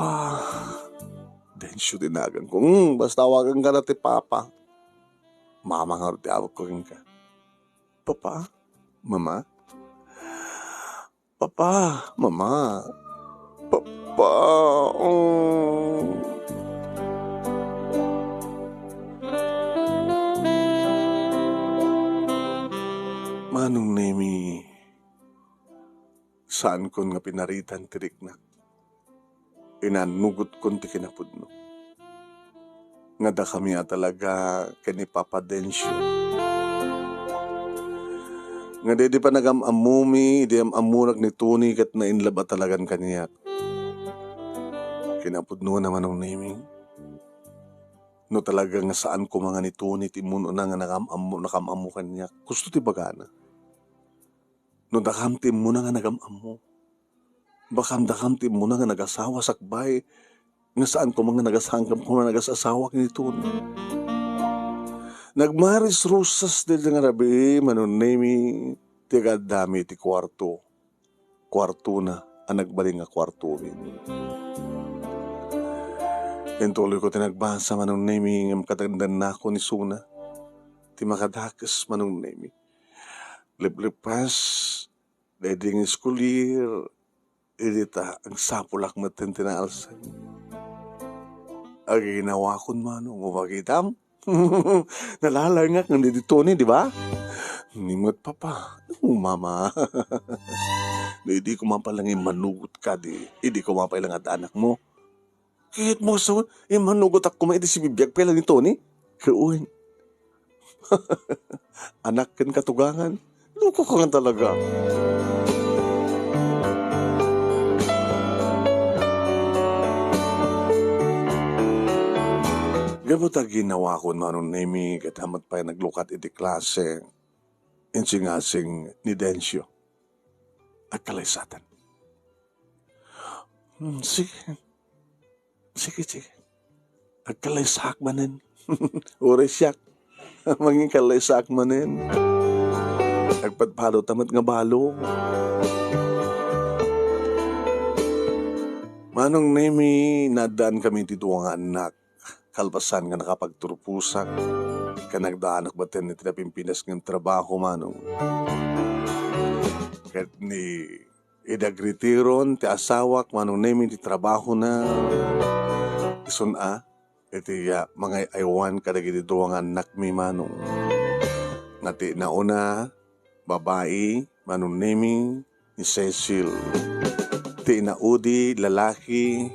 Densyo ti naganko. Mm, basta awaganka na ti Papa. Mama ngarud ti awagko kenka. Papa? Mama? Papa, Mama, Papa, oh. Manong Nemi, saankon nga pinaritan ti riknak. Inanugotkon ti kinapudno. Nga dakami a talaga ken ni Papa Dencio. Nga daydi panagam-ammomi, idi am-ammonak ni Tony ket nainlab a talagan kaniak. Kinapudno na, Manong Nemi. No talaga nga saan koma nga ni Tony ti immunona nga nakam-ammo, nakam-ammo kaniak, kusto ti bagana. No dakam ti immuna nga nagam-ammo. Bakam dakam ti immuna nga nagasawa sakbay, nga saan koma nga nagasangkam koma nga nagasasawa ken ni Tony. Nagmaris-rusas daydi nga rabii, Manong Nemi, ti agdami iti kuarto. Kuartona a nagbalin nga kuartomi. Intuloyko ti nagbasa, Manong Nemi, ngem kadannako ni Suna ti makadakes, Manong Nemi. Leplep-, lepas, daydi nga school year, idi ta agsapulak metten ti naalsem. Aginawakon, Manong, o bagitam? Nalalayngak nga ni Tony, di ba? Ni met, Papa. O, Mama. No idi koma pay lang immanugot ka, di, idi koma pay lang adda anakmo. Kayatmo, so, immanugotak koma idi sibibiag pay lang ni Tony? Haan. Anak ken katugangan. Loko ka nga talaga. Gapu ta ginawakon, Manong Nemi, ket ammo met pay naglukat iti klase, insingasing ni Dencio. Agkalaysatan. Hmm, sige. Sige, sige. Agkalaysaak manen. Uray siak. Mangikalaysaak manen. Agpadpado ta met nga balo. Manong Nemi, naaddankami ti dua nga annak. Kalpasan nga nakapagturposak, ket nagdaanak metten iti napimpinas nga trabaho, Manong. Ket ni Idi agretiron ti asawak, Manong Nemi, ti trabahona, isun a, iti, ah, mangay-aywan kadagiti dua nga annakmi, Manong. Nga ti nauna, babai, Manong Nemi, ni Cecil. Ti inaudi, lalaki,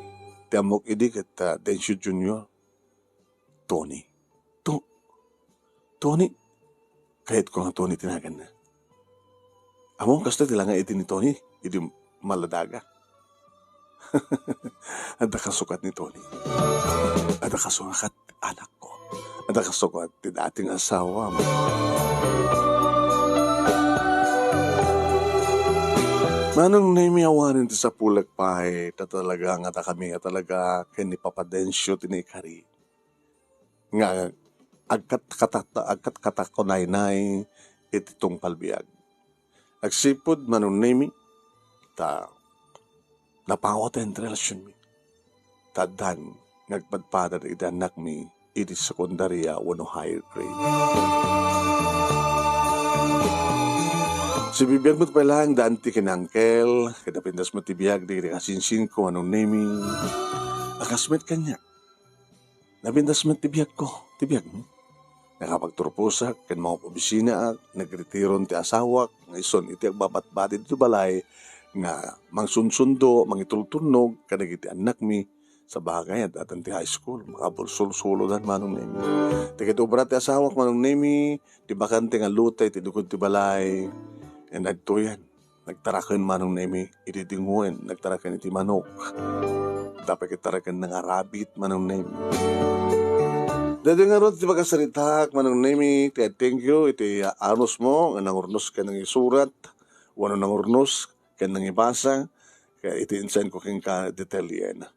ti ammok idi ket, ah, Dencio Junior. Tony. To-, Tony? Kayatko nga Tony ti naganna. Ammom, kastoy ti langa iti ni Tony, idi maladaga. Adda kasukat ni Tony. Adda kasukat anakko. Adda kasukat ti dating asawam. Manong Nemi, awanen ti sapulek pay, ta talaga nga dakami nga talaga ken ni Papa Dencio ti naikari. Nga agkatkatata-, agkatkatakunaynay iti tungpal biag. Agsipud, Manong Nemi, ta napawaten ti relasionmi. Ta addan nga agpadpada iti annakmi iti sekundaria wenno higher grade. Sibibiag met pay laeng da anti ken uncle, ket napintas met ti biag dagiti kasinsinko, Manong Nemi. A kas met kaniak. Napintas met ti biagko, ti biagmi. Nakapagturposak ken mangop-obisinaak, nagretiron ti asawak, nga isun iti agbabatbati ditoy balay nga mangsunsundo, mangitultulnog kadagiti annakmi. Sabagay, adda ti high school, makabulsulsulodan, Manong Nemi. Ti ket obra ti asawak, Manong Nemi, ti bakante nga luta iti dukod ti balay, ken adtoyan. Nagtaraken, Manong Nemi, iti dingoen, nagtaraken iti manok. Tapay ket taraken nga rabbit, Manong Nemi. Daytoy ngarud ti pakasaritaak, Manong Nemi, ti thank you iti, ah, anusmo nga nangurnos ken nangisurat, wenno nangurnos ken nangibasa, ket iti insend ko kenka detalyena.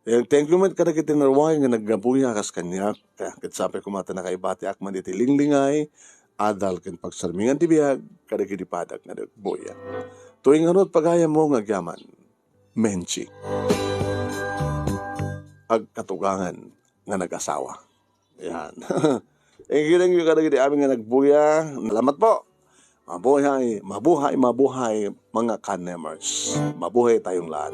Ken thank you met kadagiti narua nga naggapuya kas kaniak, ket sapay koma ta nakaibatiak man iti linglingay adal ken pagsarmingan ti biag kadagiti padak nga nagbuya. Toy ngarud pagayammo nga agyaman, Menchi. Agkatugangan nga nag-asawa. Yan. Thank you, thank you kadagiti amin nga nagbuya. Salamat po. Mabuhay, mabuhay, mabuhay, mga Kanemers. Mabuhay tayong lahat.